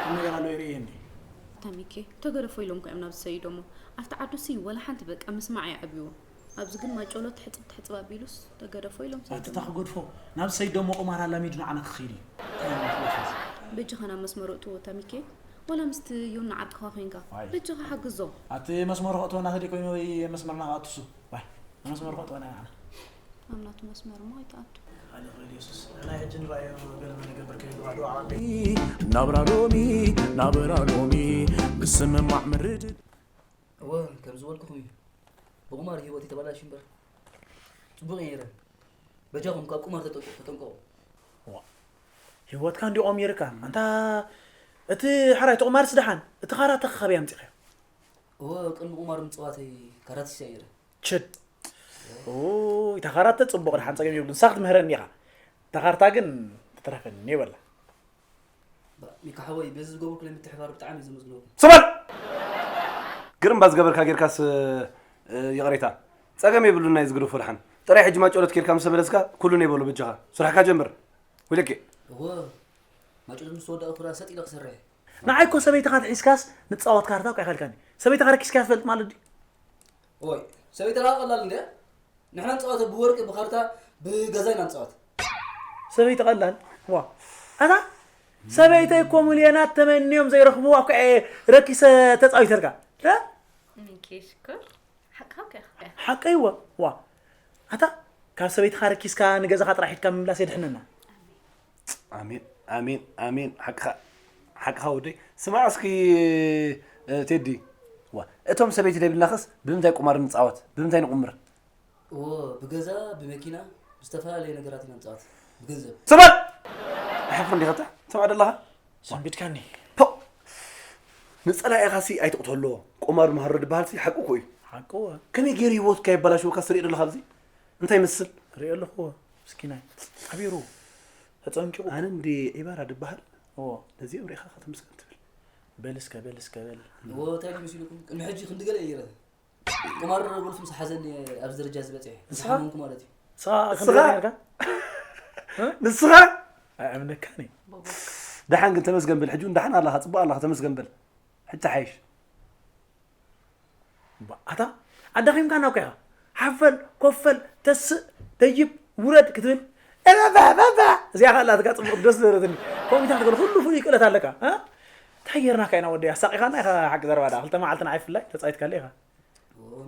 ቁም ነገር ኣሎ ይርእየ እንዲ። ተሚኬ ተገደፎ ኢሎም እኮ እዮም ናብ ዝሰይዶሞ። ኣብቲ ዓዱሲ ወላ ሓንቲ በቃ ምስማዕ ይኣብይዎ። ኣብዚ ግን ማጨሎ ትሕፅብ ትሕፅብ ኣቢሉስ ተገደፎ ኢሎም ሰይዶሞ። ኣትታ ክገድፎ ናብ ዝሰይዶሞ ቁማር ኣላሚዱ ንዓና ክኸይድ እዩ። እንታይ እዩ ክገድፎ እዚ? በጃኻ ናብ መስመሩ እትዎ ተሚኬ። ወላ ምስቲ ዮና ዓርክኻ ኮይንካ። ዋይ። በጃኻ ሓግዞ። ኣቲ መስመሩ ከእትወና ተደይ ኮይኑ ወይ መስመርና ከእትሱ? ዋይ። መስመሩ ከእትወና ኢና። ኣብ ናቱ መስመር እሞ ኣይትኣቱ። ኣነ ኽእል የሱስ ናይ ሕጂ ንራዮ ገለ መን ይገብር ከይዱ ኣዶ ዓቢ ናብራ ሎሚ ናብራ ሎሚ ምስምማዕ ምርድድ እወ ከም ዝበልኩኹም እዩ። ብቑማር ህይወት የተበላሽ እምበር ጽቡቕ እየ ነይረ። በጃኹም ካብ ቁማር ተጠንቀቑ። ህይወትካ እንዲቆም ይርካ ኣንታ እቲ ሓራይ ተቑማርስ ደሓን እቲ ካራተ ካበይ ኣምፂኻዮ? እወ ቅድሚ ቁማር ምፅዋተይ ካራቲስታ እየ ነይረ። ችድ እታ ካራተ ፅቡቕ ደሓን ፀገም የብሉ ንሳ ክትምህረኒ ኢኻ። እታ ካርታ ግን ትትረፈኒ የበላ። ሚካ ሓወይ በዚ ዝገበርኩ ናይ ምትሕባር ብጣዕሚ እየ ዘመስግነኩም። ስበል ግርምባ ዝገበርካ ጌርካስ ይቕሬታ ፀገም የብሉን ናይ ዝግደፎ ደሓን ጥራይ ሕጂ ማጨሎት ኬድካ ምስ ተመለስካ ኩሉ ናይ በሎ በጃኻ ስራሕካ ጀምር። ውለቄ እወ ማጨሎት ምስ ተወዳእኩ ራ ሰጥ ኢለ ክሰርሕ። ንዓይ እኮ ሰበይትኻ ትሒዝካስ ንፃወት ካርታ እኮ ኣይኸልካኒ። ሰበይትኻ ረኪስካያ ትፈልጥ ማለት ድዩ? ኦይ ሰበይትኻ ቀላል እንድያ። ንሕና ንፃወተ ብወርቂ ብካርታ ብገዛ ኢና ንፃወት። ሰበይቲ ቀላል ዋ ኣታ ሰበይተይ እኮ ሚልዮናት ተመንዮም ዘይረኽብዋ እኮ እየ ረኪሰ ተፃዊተልካ። ረ? ሚኪ ሽኮር ሓቅኻ እኮ ኢኻ። ሓቀይ እወ ዋ ኣታ ካብ ሰበይትኻ ረኪስካ ንገዛኻ ጥራሕ ሒድካ ምምላስ የድሕነና። ኣሜን ኣሜን ኣሜን ሓቅኻ ሓቅኻ ወደይ። ስማዕ እስኪ ቴዲ ዋ እቶም ሰበይቲ ዘይብልናኸስ ብምንታይ ቁማር ንፃወት ብምንታይ ንቁምር? እዎ ብገዛ ብመኪና ብዝተፈላለየ ነገራት ኢና ንፃወት ብገንዘብ። ስበል! ኣይሓፍር እንዲኻ እታ ትሰምዖ ደለኻ? ሰንቢድካኒ። ፖእ! ንፀላኢኻሲ ኣይትቕተሎ። ቁማር መሃሮ ድበሃልሲ ሓቁ እኮ እዩ። ሓቁ እወ። ከመይ ገይሩ ህይወትካ የበላሽወካ ትሪኦ ደለኻ ኣብዚ? እንታይ ይመስል? ሪኦ ኣለኹ እወ። ምስኪናይ። ሓቢሩ። ተፀንቂቑ። ኣነ እንዲ ዒባራ ድበሃል። እዎ። ነዚኦም ሪኢኻ ከተመስገን ትብል። በል እስከ በል እስከ በል። እዎ እንታይ ድዩ መሲልኩም? ቅድሚ ሕጂ ክንዲ ገለ እየ ይረ። ቁማር ጎልፍ ምስ ሓዘኒ ኣብዚ ደረጃ እዚ በፂሐ። ምስ ሓመምኩ ማለት እዩ። ንስኻ ንስኻ? ከምዚ ጌርካ? ንስኻ? ኣይኣምነካን እየ። ደሓን ግን ተመስገን በል ሕጂ እውን ደሓን ኣለኻ ፅቡቅ ኣለኻ ተመስገን በል። ሕጂ ሓይሽ። እባ ኣታ ኣዳኺምካና እኮ ኢኻ። ሓፈል ኮፈል ተስእ ደይብ ውረድ ክትብል እባባባባ እዚኣ ኸኣ ኣላትካ ጽቡቕ ደስ ዝበለትኒ። ከምኡ ኢልካ ክትገለ ኩሉ ፍሉይ ክእለት ኣለካ። እ? እንታይ ጌርናካ ኢና ወደይ ኣሳቒኻና ኢኻ ሓቂ ዘረባ ደኣ ክልተ መዓልቲ ንዓይ ብፍላይ ተጻዊትካለይ ኢኻ።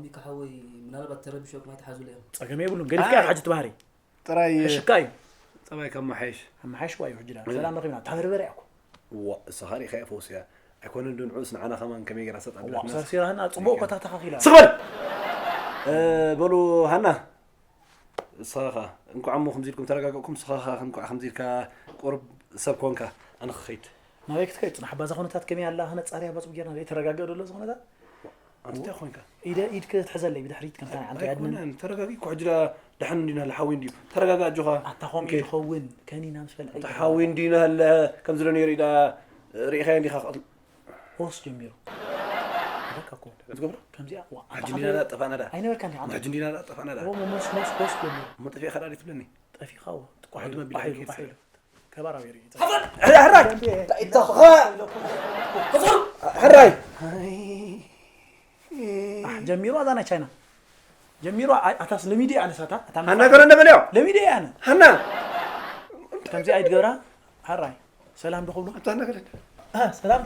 ሚካ ሓወይ ምናልባት ተረቢሾም ኣይትሓዙለይ እዮም። ጸገም የብሉን ገዲፍካ ኢኻ ሕጂ እቲ ባህሪ። ጥራይ ሕሽካ እዩ። ጸባይ ከመሓይሽ። ኣመሓይሽዋ እዩ ሕጂ ደኣ ሰላም ረኺብና። እታ በርበረ እያ እኮ። እዋ እሳ ኸኣ ርኢኻያ ፈውስያ ኣይኮነን ዶ ንዑስ ንዓና ኸማን ከመይ ጌራ ሰጣ እዋ ብላትና። ሰርሲራህና ጽቡቕ እኮ እታ ተኻኺላ። ስቕ በል! እ፣ በሉ ሃና እሳ ኸኣ እንቋዕ እሞ ከምዚ ኢልኩም ተረጋገእኩም። እሳ ኸኣ እንቋዕ ከምዚ ኢልካ ቁሩብ ሰብ ኮንካ። ኣነ ክኸይድ። ናበይ ክትከይድ? ጽናሕ፣ ባዛ ኹነታት ከመይ ኣላ? ከነጻርያ ባጽብ ጌርና ዘይተረጋግአ ደሎ እዚ ኹነታት? ኣንቲ እንታይ ኮንካ? ኢደ ኢድ ክትሕዘለይ ብድሕሪት ከምታ ናይ ዓንተ ያድነን። ኣይኮነን፣ ተረጋጊ እኮ ሕጂ ደኣ ደሓን እንዲና ኣለ ሓወይ እንዲዩ። ተረጋጋ ኣጆኻ። ኣታ ኾም እንኬ። ኢዱ ኸውን ከኒና ምስ በልዐ ኣታ ይገርም። ሓወይ እንዲና ኣለ ከምዚ ዶ ነይሩ ኢዳ ርኢኻዮ እንዲኻ ክቐትል። ሆስ ጀሚሩ። በቃ እኮ። ትገብሮ? ከምዚኣ ዋ። ኣታ ሕጂ እንዲና ኸ- ደኣ ጠፋእና ደኣ። ኣይነበርካን ዲኻ? ሕጂ እንዲና ደኣ ጠፋእና ደኣ። እሞ ሞስ ሞስ ሆስ ጀሚሩ። እሞ ጠፊእካ ደኣ ትብለኒ። ጠፊኻ ዋ። ጥቋ ቋሕቲ መቢልካ ቋሒሉ ኬድካ ቋሒሉ። ከባራዊ ርኢቶ። ሕራይ! እንታይ ኢልካ? ሕራይ! ኣሕ፣ ጀሚሩ ኣዛ ናይ ቻይና ጀሚሩ። ኣይ፣ ኣታስ ለሚዲ ኣነሳታ ኣታ ሃና ገረ እንደበልዮ። ለሚዲ ኣነ ሃና ከምዚ ኣይትገብራ። ሓራይ ሰላም ዶ ክብሉ ኣታ ነገር እ፣ ሰላም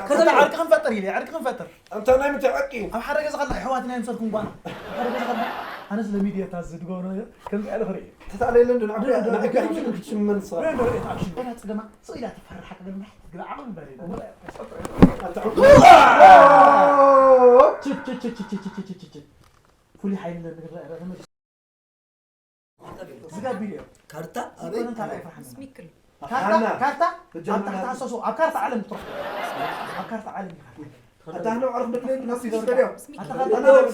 ከተማ ዓርቂ ክንፈጥር ኢለ ዓርቂ ክንፈጥር። ኣንታ ናይ ምንታይ ዓርቂ እዩ? ኣብ ሓደ ገዛ ከላ ኣሕዋት ናይ ምሰልኩም ጓና ኣብ ሓደ ገዛ ከላ ኣነስ ለሚድያ እታ ዝድገሙ ነገር ከምዚ ያለ ክርኢ። ተታለለ እንዶ ንዓቢ ንዓቢ ክትሽመን ሰራ። ንዶ ሪእት ኣክሽን። ገና ጽገማ ስኢላ ተፈርሓ ከገል ምሕት ግራ ዓቕም በሪ። ችች ችች ችች ችች ችች ችች ፍሉይ ሓይሊ ለንግራ ረተመ ዝጋቢል እዮም። ካርታ ኣበይ? ዝኾነ ካልኣይ ፍርሓን። ስሚክል። ካርታ፣ ሃና። ካርታ፣ ብጀመርያ ኣብ ታሕቲ ሃሰሱ፣ ኣብ ካርታ ዓለም ትረኽቦ። ኣብ ካርታ ዓለም ኢኻ። ኣታ ሃና፣ ዓርፍ ብትለይ፣ ናስ ይዘርጋ። ኣታ ካርታ ዓለም።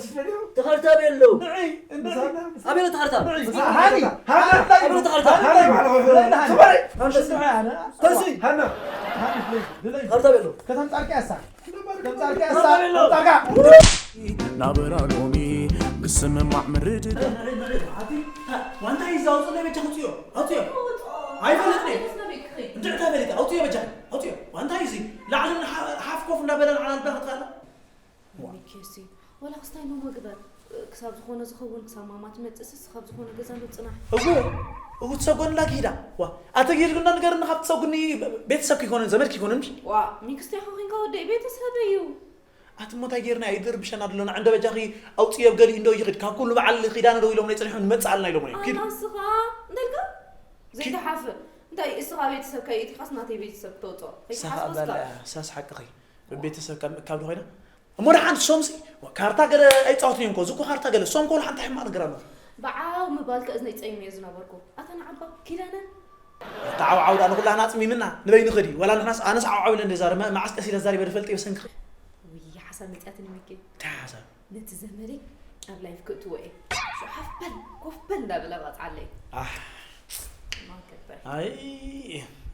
ተኸርታ ቤሎ። ንዒ፣ እንድዒ። ምሳና፣ ምሳና። ኣቤሎ ተኸርታ። ንዒ። ምሳና። ሃኒ። ሃና። ኣቤሎ ተኸርታ። ሃኒ። ሃኒ። ሃኒ። ሃኒ። ሽንድዒ ኣነ። ተንስይ። ሃና። ሃኒ፣ ፕሊዝ፣ ድለይ። ተኸርታ ቤሎ። ከተምጻልኪ ኣሳ። ከምጻልካ እሳ፣ ከምጻልካ። ናበራ ሎሚ ክስምማዕ ምርድዳ። ዋንታ እዩ እዛ፣ ኣውፅእ ናይ በጃ ክፅዮ፣ ኣውፅዮ። ኣይፈልጥን እየ። እንድዕታ በሊት፣ ኣውፅዮ በጃ፣ ኣውፅዮ። ዋንታ እዩ እዚ። ላዕልን ሓ-፣ ሓፍ ኮፍ እንዳበለ ንዓና ልዳ ክትፋለ። ሚኪ፣ እሲ፣ ወላ ክስታይ ኖሞ ግበር። ክሳብ ዝኾነ ዝኸውን፣ ክሳብ ማማ ትመጽእስ፣ ክሳብ ዝኾነ ገዛ ንጽናሕ። እዎ፣ እዎ፣ ትሰጎንላ ኪዳ። ዋ፣ ኣተጊድግና ንገርና፣ ካብ ትሰጉኒ ቤተሰብ ኪኮንን ዘመድ ኪኮንን ምሽ? ዋ፣ ሚክስቲ ኢኻ ኮንካ ወደይ፣ ቤተሰብ እዩ። ኣቲ እሞ እንታይ ጌርና እዩ ድርብሸና ደሎና? ዕንደ በጃኺ ኣውጽዮ ኣብ ገሊኡ እንዶ ይኽድ። ካብ ኩሉ በዓል ኪዳነ ደው ኢሎም ናይ ጸኒሖም ንመጽእ ኣልና ኢሎም እዮም። ኪድ። ኣና እስኻ እንተልካ ዘይተሓፍር። እንታይ እስኻ ቤተሰብ ከይእቲኻስ ናተይ ቤተሰብ ክተውጽኦ? ሳኻ ከይትሓስቦ እስካ? ኣባል፣ ሳስ ሓቅኺ። ቤተሰብ ካብ ምእካብ ዶ ኮይና? እሞ ደሓን ሶምሲ ካርታ ገለ ኣይጻወትን እዮም እኮ። ዝኮ ካርታ ገለ ሶም ኮል ሓንቲ ሕማቕ ነገር ኣሎ። ብዓው ምባልካ እዝነይ ጸይመዮ ዝነበርኩ። ኣታ ንዓባ ኪዳነ። ኣታ ዓው ዓው ደኣ ንኹላህና ኣጽሚምና ንበይኑ ኸዲ። ዋላ ንሕናስ ኣነስ ዓው ዓው ኢለ እንደ ዛረብ፣ መ-፣ መዓስ ቀስ ኢለ ዛሪበ ድፈልጥ እየ ብሰንክኺ። ውይ፣ ሓሳብ መጽኣትኒ ሚኪ። እንታይ ሓሳብ? ነቲ ዘመደይ ኣብ ላይፍ ክእትዎ እየ። ሽዑ ሓፍ በል፣ ኮፍ በል እንዳበለ ባጽዓለይ። ኣሕ። ማን ከበር? ኣይ፣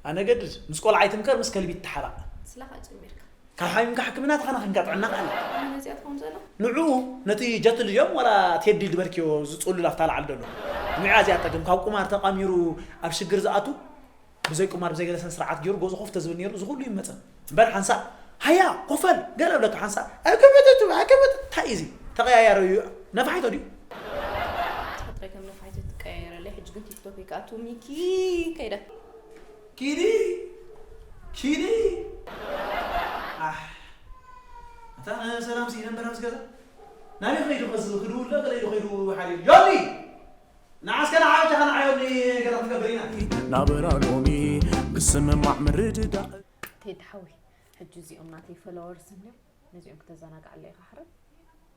ኣነ ገድድ ምስ ቆልዓ ኣይትምከር፣ ምስ ከልቢ ይተሓባእ። ስላኻ ጨሚርካ። ካብ ሓሚምካ ሕክምና ተኸናኺንካ ጥዕናኻ ኣለ። ኣነ ነዚኣ ትኸውን ዘላ? ንዑ ነቲ ጀትል ድዮም ዋላ ቴዲ ዝበልክዮ ዝጽሉል ኣብታ ላዕሊ ዘሎ። ንዑ እዚኣ ጠቅም ካብ ቁማር ተቃሚሩ ኣብ ሽግር ዝኣቱ ብዘይ ቁማር ብዘይ ገለ ስነ ስርዓት ገይሩ ገዝኡ ኮፍ ተዝብል ነይሩ እዚ ኩሉ ይመጸ። እምበር ሓንሳእ ሃያ ኮፈል ገለ ብለካ ሓንሳእ ኣከበተቱ ኣከበት እንታይ እዚ ተቀያያሪ እዩ ነፋሒቶ ድዩ? ጥራይ ከም ነፋሒቶ ትቀያየረለይ ሕጂ ግን ቲክቶክ ይከኣቱ ሚኪ ከይደ። ኪዲ ኪዲ ኣሕ ኣታ ሰላም ሲ ነበር ኣብዚ ገዛ ናበይ ከይዱ ከዚ ክድውሎ ገለ ኢሉ ከይዱ ሓሊሉ ዮኒ ንዓስከ ንዓበጃ ከነዓዮኒ ገለ ክንገብር ኢና። ናበራ ሎሚ ክስምማዕ ምርድዳእ። ቴዲ ሓወይ፣ ሕጂ እዚኦም ናተይ ፎሎወርስ እንድዮም፣ ነዚኦም ክተዘናግዓለይ ኢኻ ሕራይ።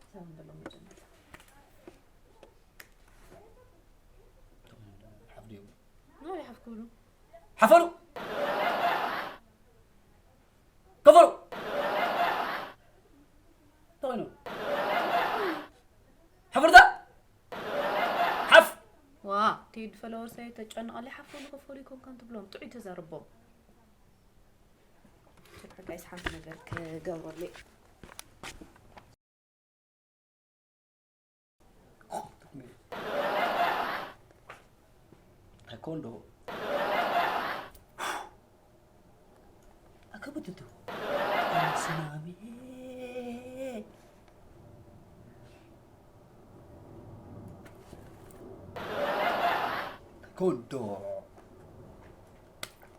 ሰብ እንብሎም መጀመርታ። ሓፍ ድዮም? ናበይ ሓፍ ክብሉ? ሓፈሩ! ከፈሩ! ተኾይኑ። ሓፈርታ! ሓፍ! ዋ፣ ቴዲ ፈለወርሰይ ተጨንቐለይ ሓፍ ወሉ ከፈሉ ይኮንካን ትብሎም። ጥዑይ ተዛረቦም። ሸቃ ጋይስ ሓንቲ ነገር ክገብረለይ። ታይኮንዶ። ኣከብትቱ። ስናሚ። ታይኮንዶ።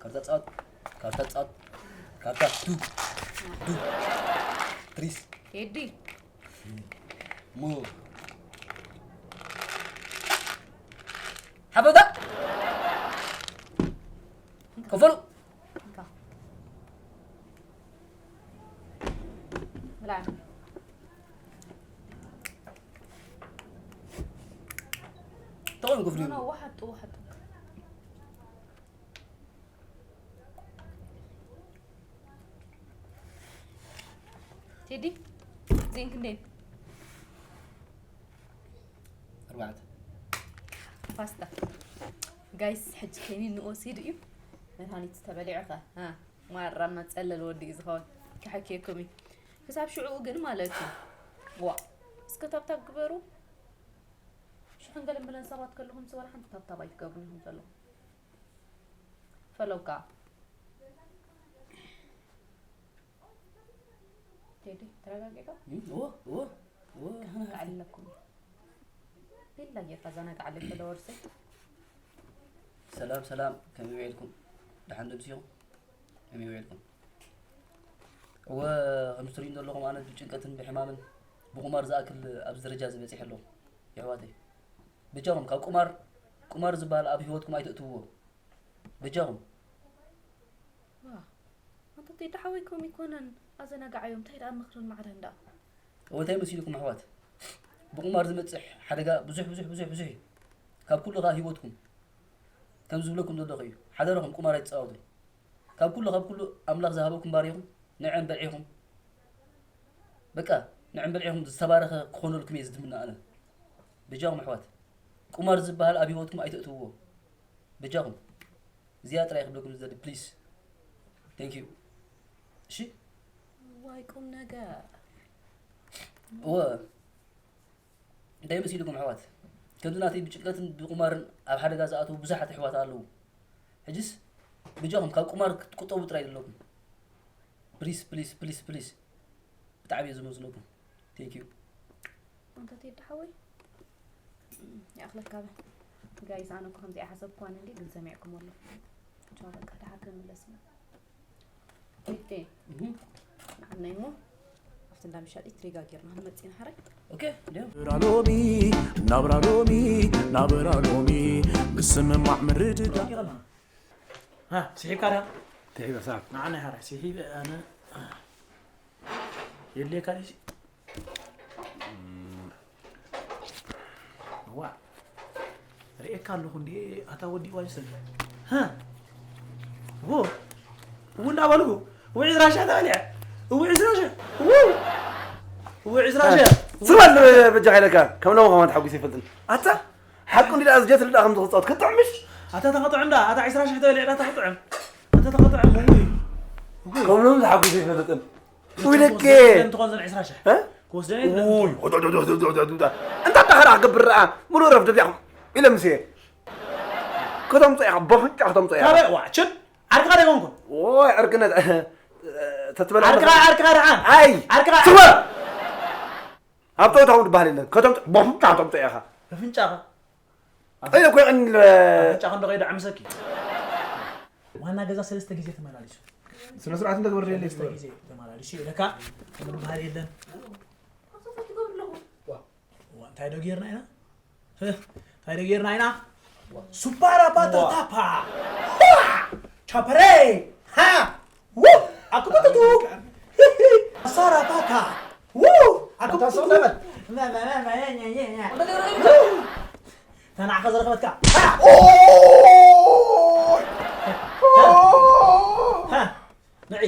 ካርታ ጻወት፣ ካርታ ጻወት፣ ካርታ ዱ፣ ዱ፣ ትሪስ። ቴዲ። ሙ። ሓፈታ። ከፈሉ። እንካ። ብላዕ። ተቆም ክፍሉ። ኖ፣ ኖ፣ ወሓጡ፣ ወሓጡ። ቴዲ፣ ዜን ክንደይ? ኣርባዕተ። ፓስታ። ጋይስ፣ ሕጂ ከኒን ንወሲድ እዩ። መድሃኒት ተበሊዑ ኸ? ሃ፣ ማራ መጸለል ወዲ እዩ ዝኸውን። ክሕክየኩም እዩ። ክሳብ ሽዑ ግን ማለት እዩ። ዋ፣ እስከ ታብታብ ግበሩ። ሽሕን ገለን ብለን ሰባት ከለኹም፣ ስወላ ሓንቲ ታብታብ ኣይትገብሩን ኢኹም ዘለኹም። ፈለጋ። ቴዲ፣ ተረጋጊዕካ? እም፣ እወ፣ እወ፣ እወ፣ ክሕንካ ኣለኩም። ቢላ ጌርካ ዘናግዓለይ ፎሎወርሰይ። ሰላም፣ ሰላም፣ ከመይ ውዒልኩም? ደሓን ዶ ኣምሲኹም? ከመይ ውዒልኩም? እወ፣ ከም እትርእዩ ዘለኹም ኣነ ብጭንቀትን ብሕማምን ብቑማር ዝኣክል ኣብዚ ደረጃ እዚ በጺሐ ኣለኹ። የሕዋተይ፣ በጃኹም ካብ ቁማር ቁማር ዝበሃል ኣብ ህይወትኩም ኣይተእትውዎ። በጃኹም። ዋ፣ ኣንታ ቴዲ ሓወይ ከምኡ ኣይኮነን፣ ኣዘናግዓዮም። እንታይ ደኣ ምኽርን ማዕረን ደኣ? እወ እንታይ መሲልኩም ኣሕዋት? ብቁማር ዝመጽእ ሓደጋ ብዙሕ ብዙሕ ብዙሕ ብዙሕ እዩ። ካብ ኩሉ ከኣ ህይወትኩም ከም ዝብለኩም ዘለኹ እዩ። ሓደራኹም ቁማር ኣይትጻወቱ። ካብ ኩሉ ካብ ኩሉ ኣምላኽ ዝሃበኩም ባሪኹም ንዕን በልዒኹም በቃ ንዕን በልዒኹም ዝተባረኸ ክኾነልኩም እየ ዝትምነ ኣነ። በጃኹም ኣሕዋት ቁማር ዝበሃል ኣብ ህይወትኩም ኣይተእትውዎ። በጃኹም እዚኣ ጥራይ ክብለኩም ዝደሊ please thank you። እሺ ዋይ ቁም ነገር። እወ እንታይ መሲልኩም ኣሕዋት? ከምዚ ናተይ ብጭንቀትን ብቁማርን ኣብ ሓደጋ ዝኣተዉ ብዙሓት ኣሕዋት ኣለዉ። ሕጅስ በጃኹም ካብ ቁማር ክትቁጠቡ ጥራይ ዘለኩም። ፕሊስ ፕሊስ ፕሊስ ፕሊስ ብጣዕሚ እየ ዘመስግነኩም። Thank you። ኣንታ ቴዲ ሓወይ ይኣኽለካ በል። ጋይስ ኣነ እኮ ከምዚ ኣይሓሰብኩዋን እንዲ ግን ሰሚዕኩም ኣሎ። ቻው በቃ ደሓር ክንምለስ ኢና። ቴቴ ንዓናይ እሞ ኣብቲ እንዳ ምሻጢ ትሪጋ ጌርና ክንመጽእ ኢና ሓራይ። ኦኬ እንዲያው ናብራ ሎሚ ናብራ ሎሚ ናብራ ሎሚ ምስምማዕ ምርድዳእ ይቐና። ሃ፣ ስሒብካ ዳ? ትሒበ ሳብ ንዓና ሓራ ስሒበ ኣነ የድልየካ ዲሲ? ዋ ርእየካ ኣለኹ እንዴ ኣታ ወዲ ዋይሰን። ሃ፣ ዎ እው እንዳበልኩ ውዒ ዝራሻ ተበሊዐ። ውዒ ዝራሻ ውው ውዒ ዝራሻ ስማ በጃ ኢለካ ከም ሎም ከማን ተሓጒሰ ይፈልጥን ኣታ ሓቁ እንዲ ደኣ ዝጀትል ደኣ ከም ዝኽፃወት ክትጥዕምሽ ኣታ ተኸጥዕም ዳ ኣታ ዕስራ ሽሕ ተበሊዐ ዳ ተኸጥዕም ኣታ ተኸጥዕም ውይ ከም ሎም ተሓጒሰ ይፈልጥን ውይ ደቄ እንትኾን ዘን ዕስራ ሽሕ እ? ክወስደን ውይ እንታይ ዳኸራ ክገብር ደኣ ሙሉእ ረፍ ደቢያኹም ኢለ ምስ እየ ከተምፅኦ ኢኻ በፍንጫ ከተምፅኦ ኢኻ ካበ ዋ ችድ ዓርካ ደ ኮንኩ ወይ ዕርክነት ተትበላ ዓርካ ዓርካ ደሓን ኣይ ዓርካ ስማ ኣብ ጦታ እውን ዝበሃል የለን ከተምፅ በፍንጫ ከተምፅኦ ኢኻ በፍንጫኻ ቀይደ ኮ ይቐኒ ጫ ክንዶ ከይደ ዓምሰኪ ዋና ገዛ ሰለስተ ግዜ ተመላሊሱ ስነ ስርዓት እንተግበር የለ ሰለስተ ግዜ ተመላሊሱ ኢለካ ከምብሃል የለን ዋ፣ እንታይ ዶ ጌርና ኢና እንታይ ዶ ጌርና ኢና ሱባራ ባታታፓ ቻፐሬ ሃ ው ኣኩቱቱቱ ሳራ ባታ ው ኣኩቱቱቱ ተናዕኸ ዘረኸበትካ ንዒ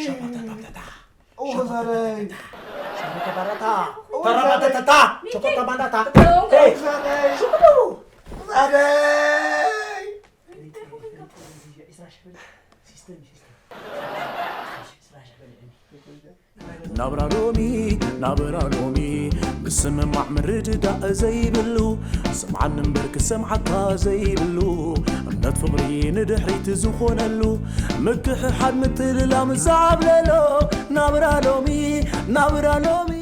ሸባታታታታ ሸባታታታ ሸባታታታ ሸባታታታ ሸባታታታ ናብራ ሎሚ ናብራ ሎሚ ምስምማዕ ምርድዳእ ዘይብሉ ስምዓኒ እምበር ክሰምዓካ ዘይብሉ እምነት ፍቕሪ ንድሕሪት ዝኾነሉ ምክሕሓድ ምትልላም ዝዓብለሎ ናብራ ሎሚ ናብራ ሎሚ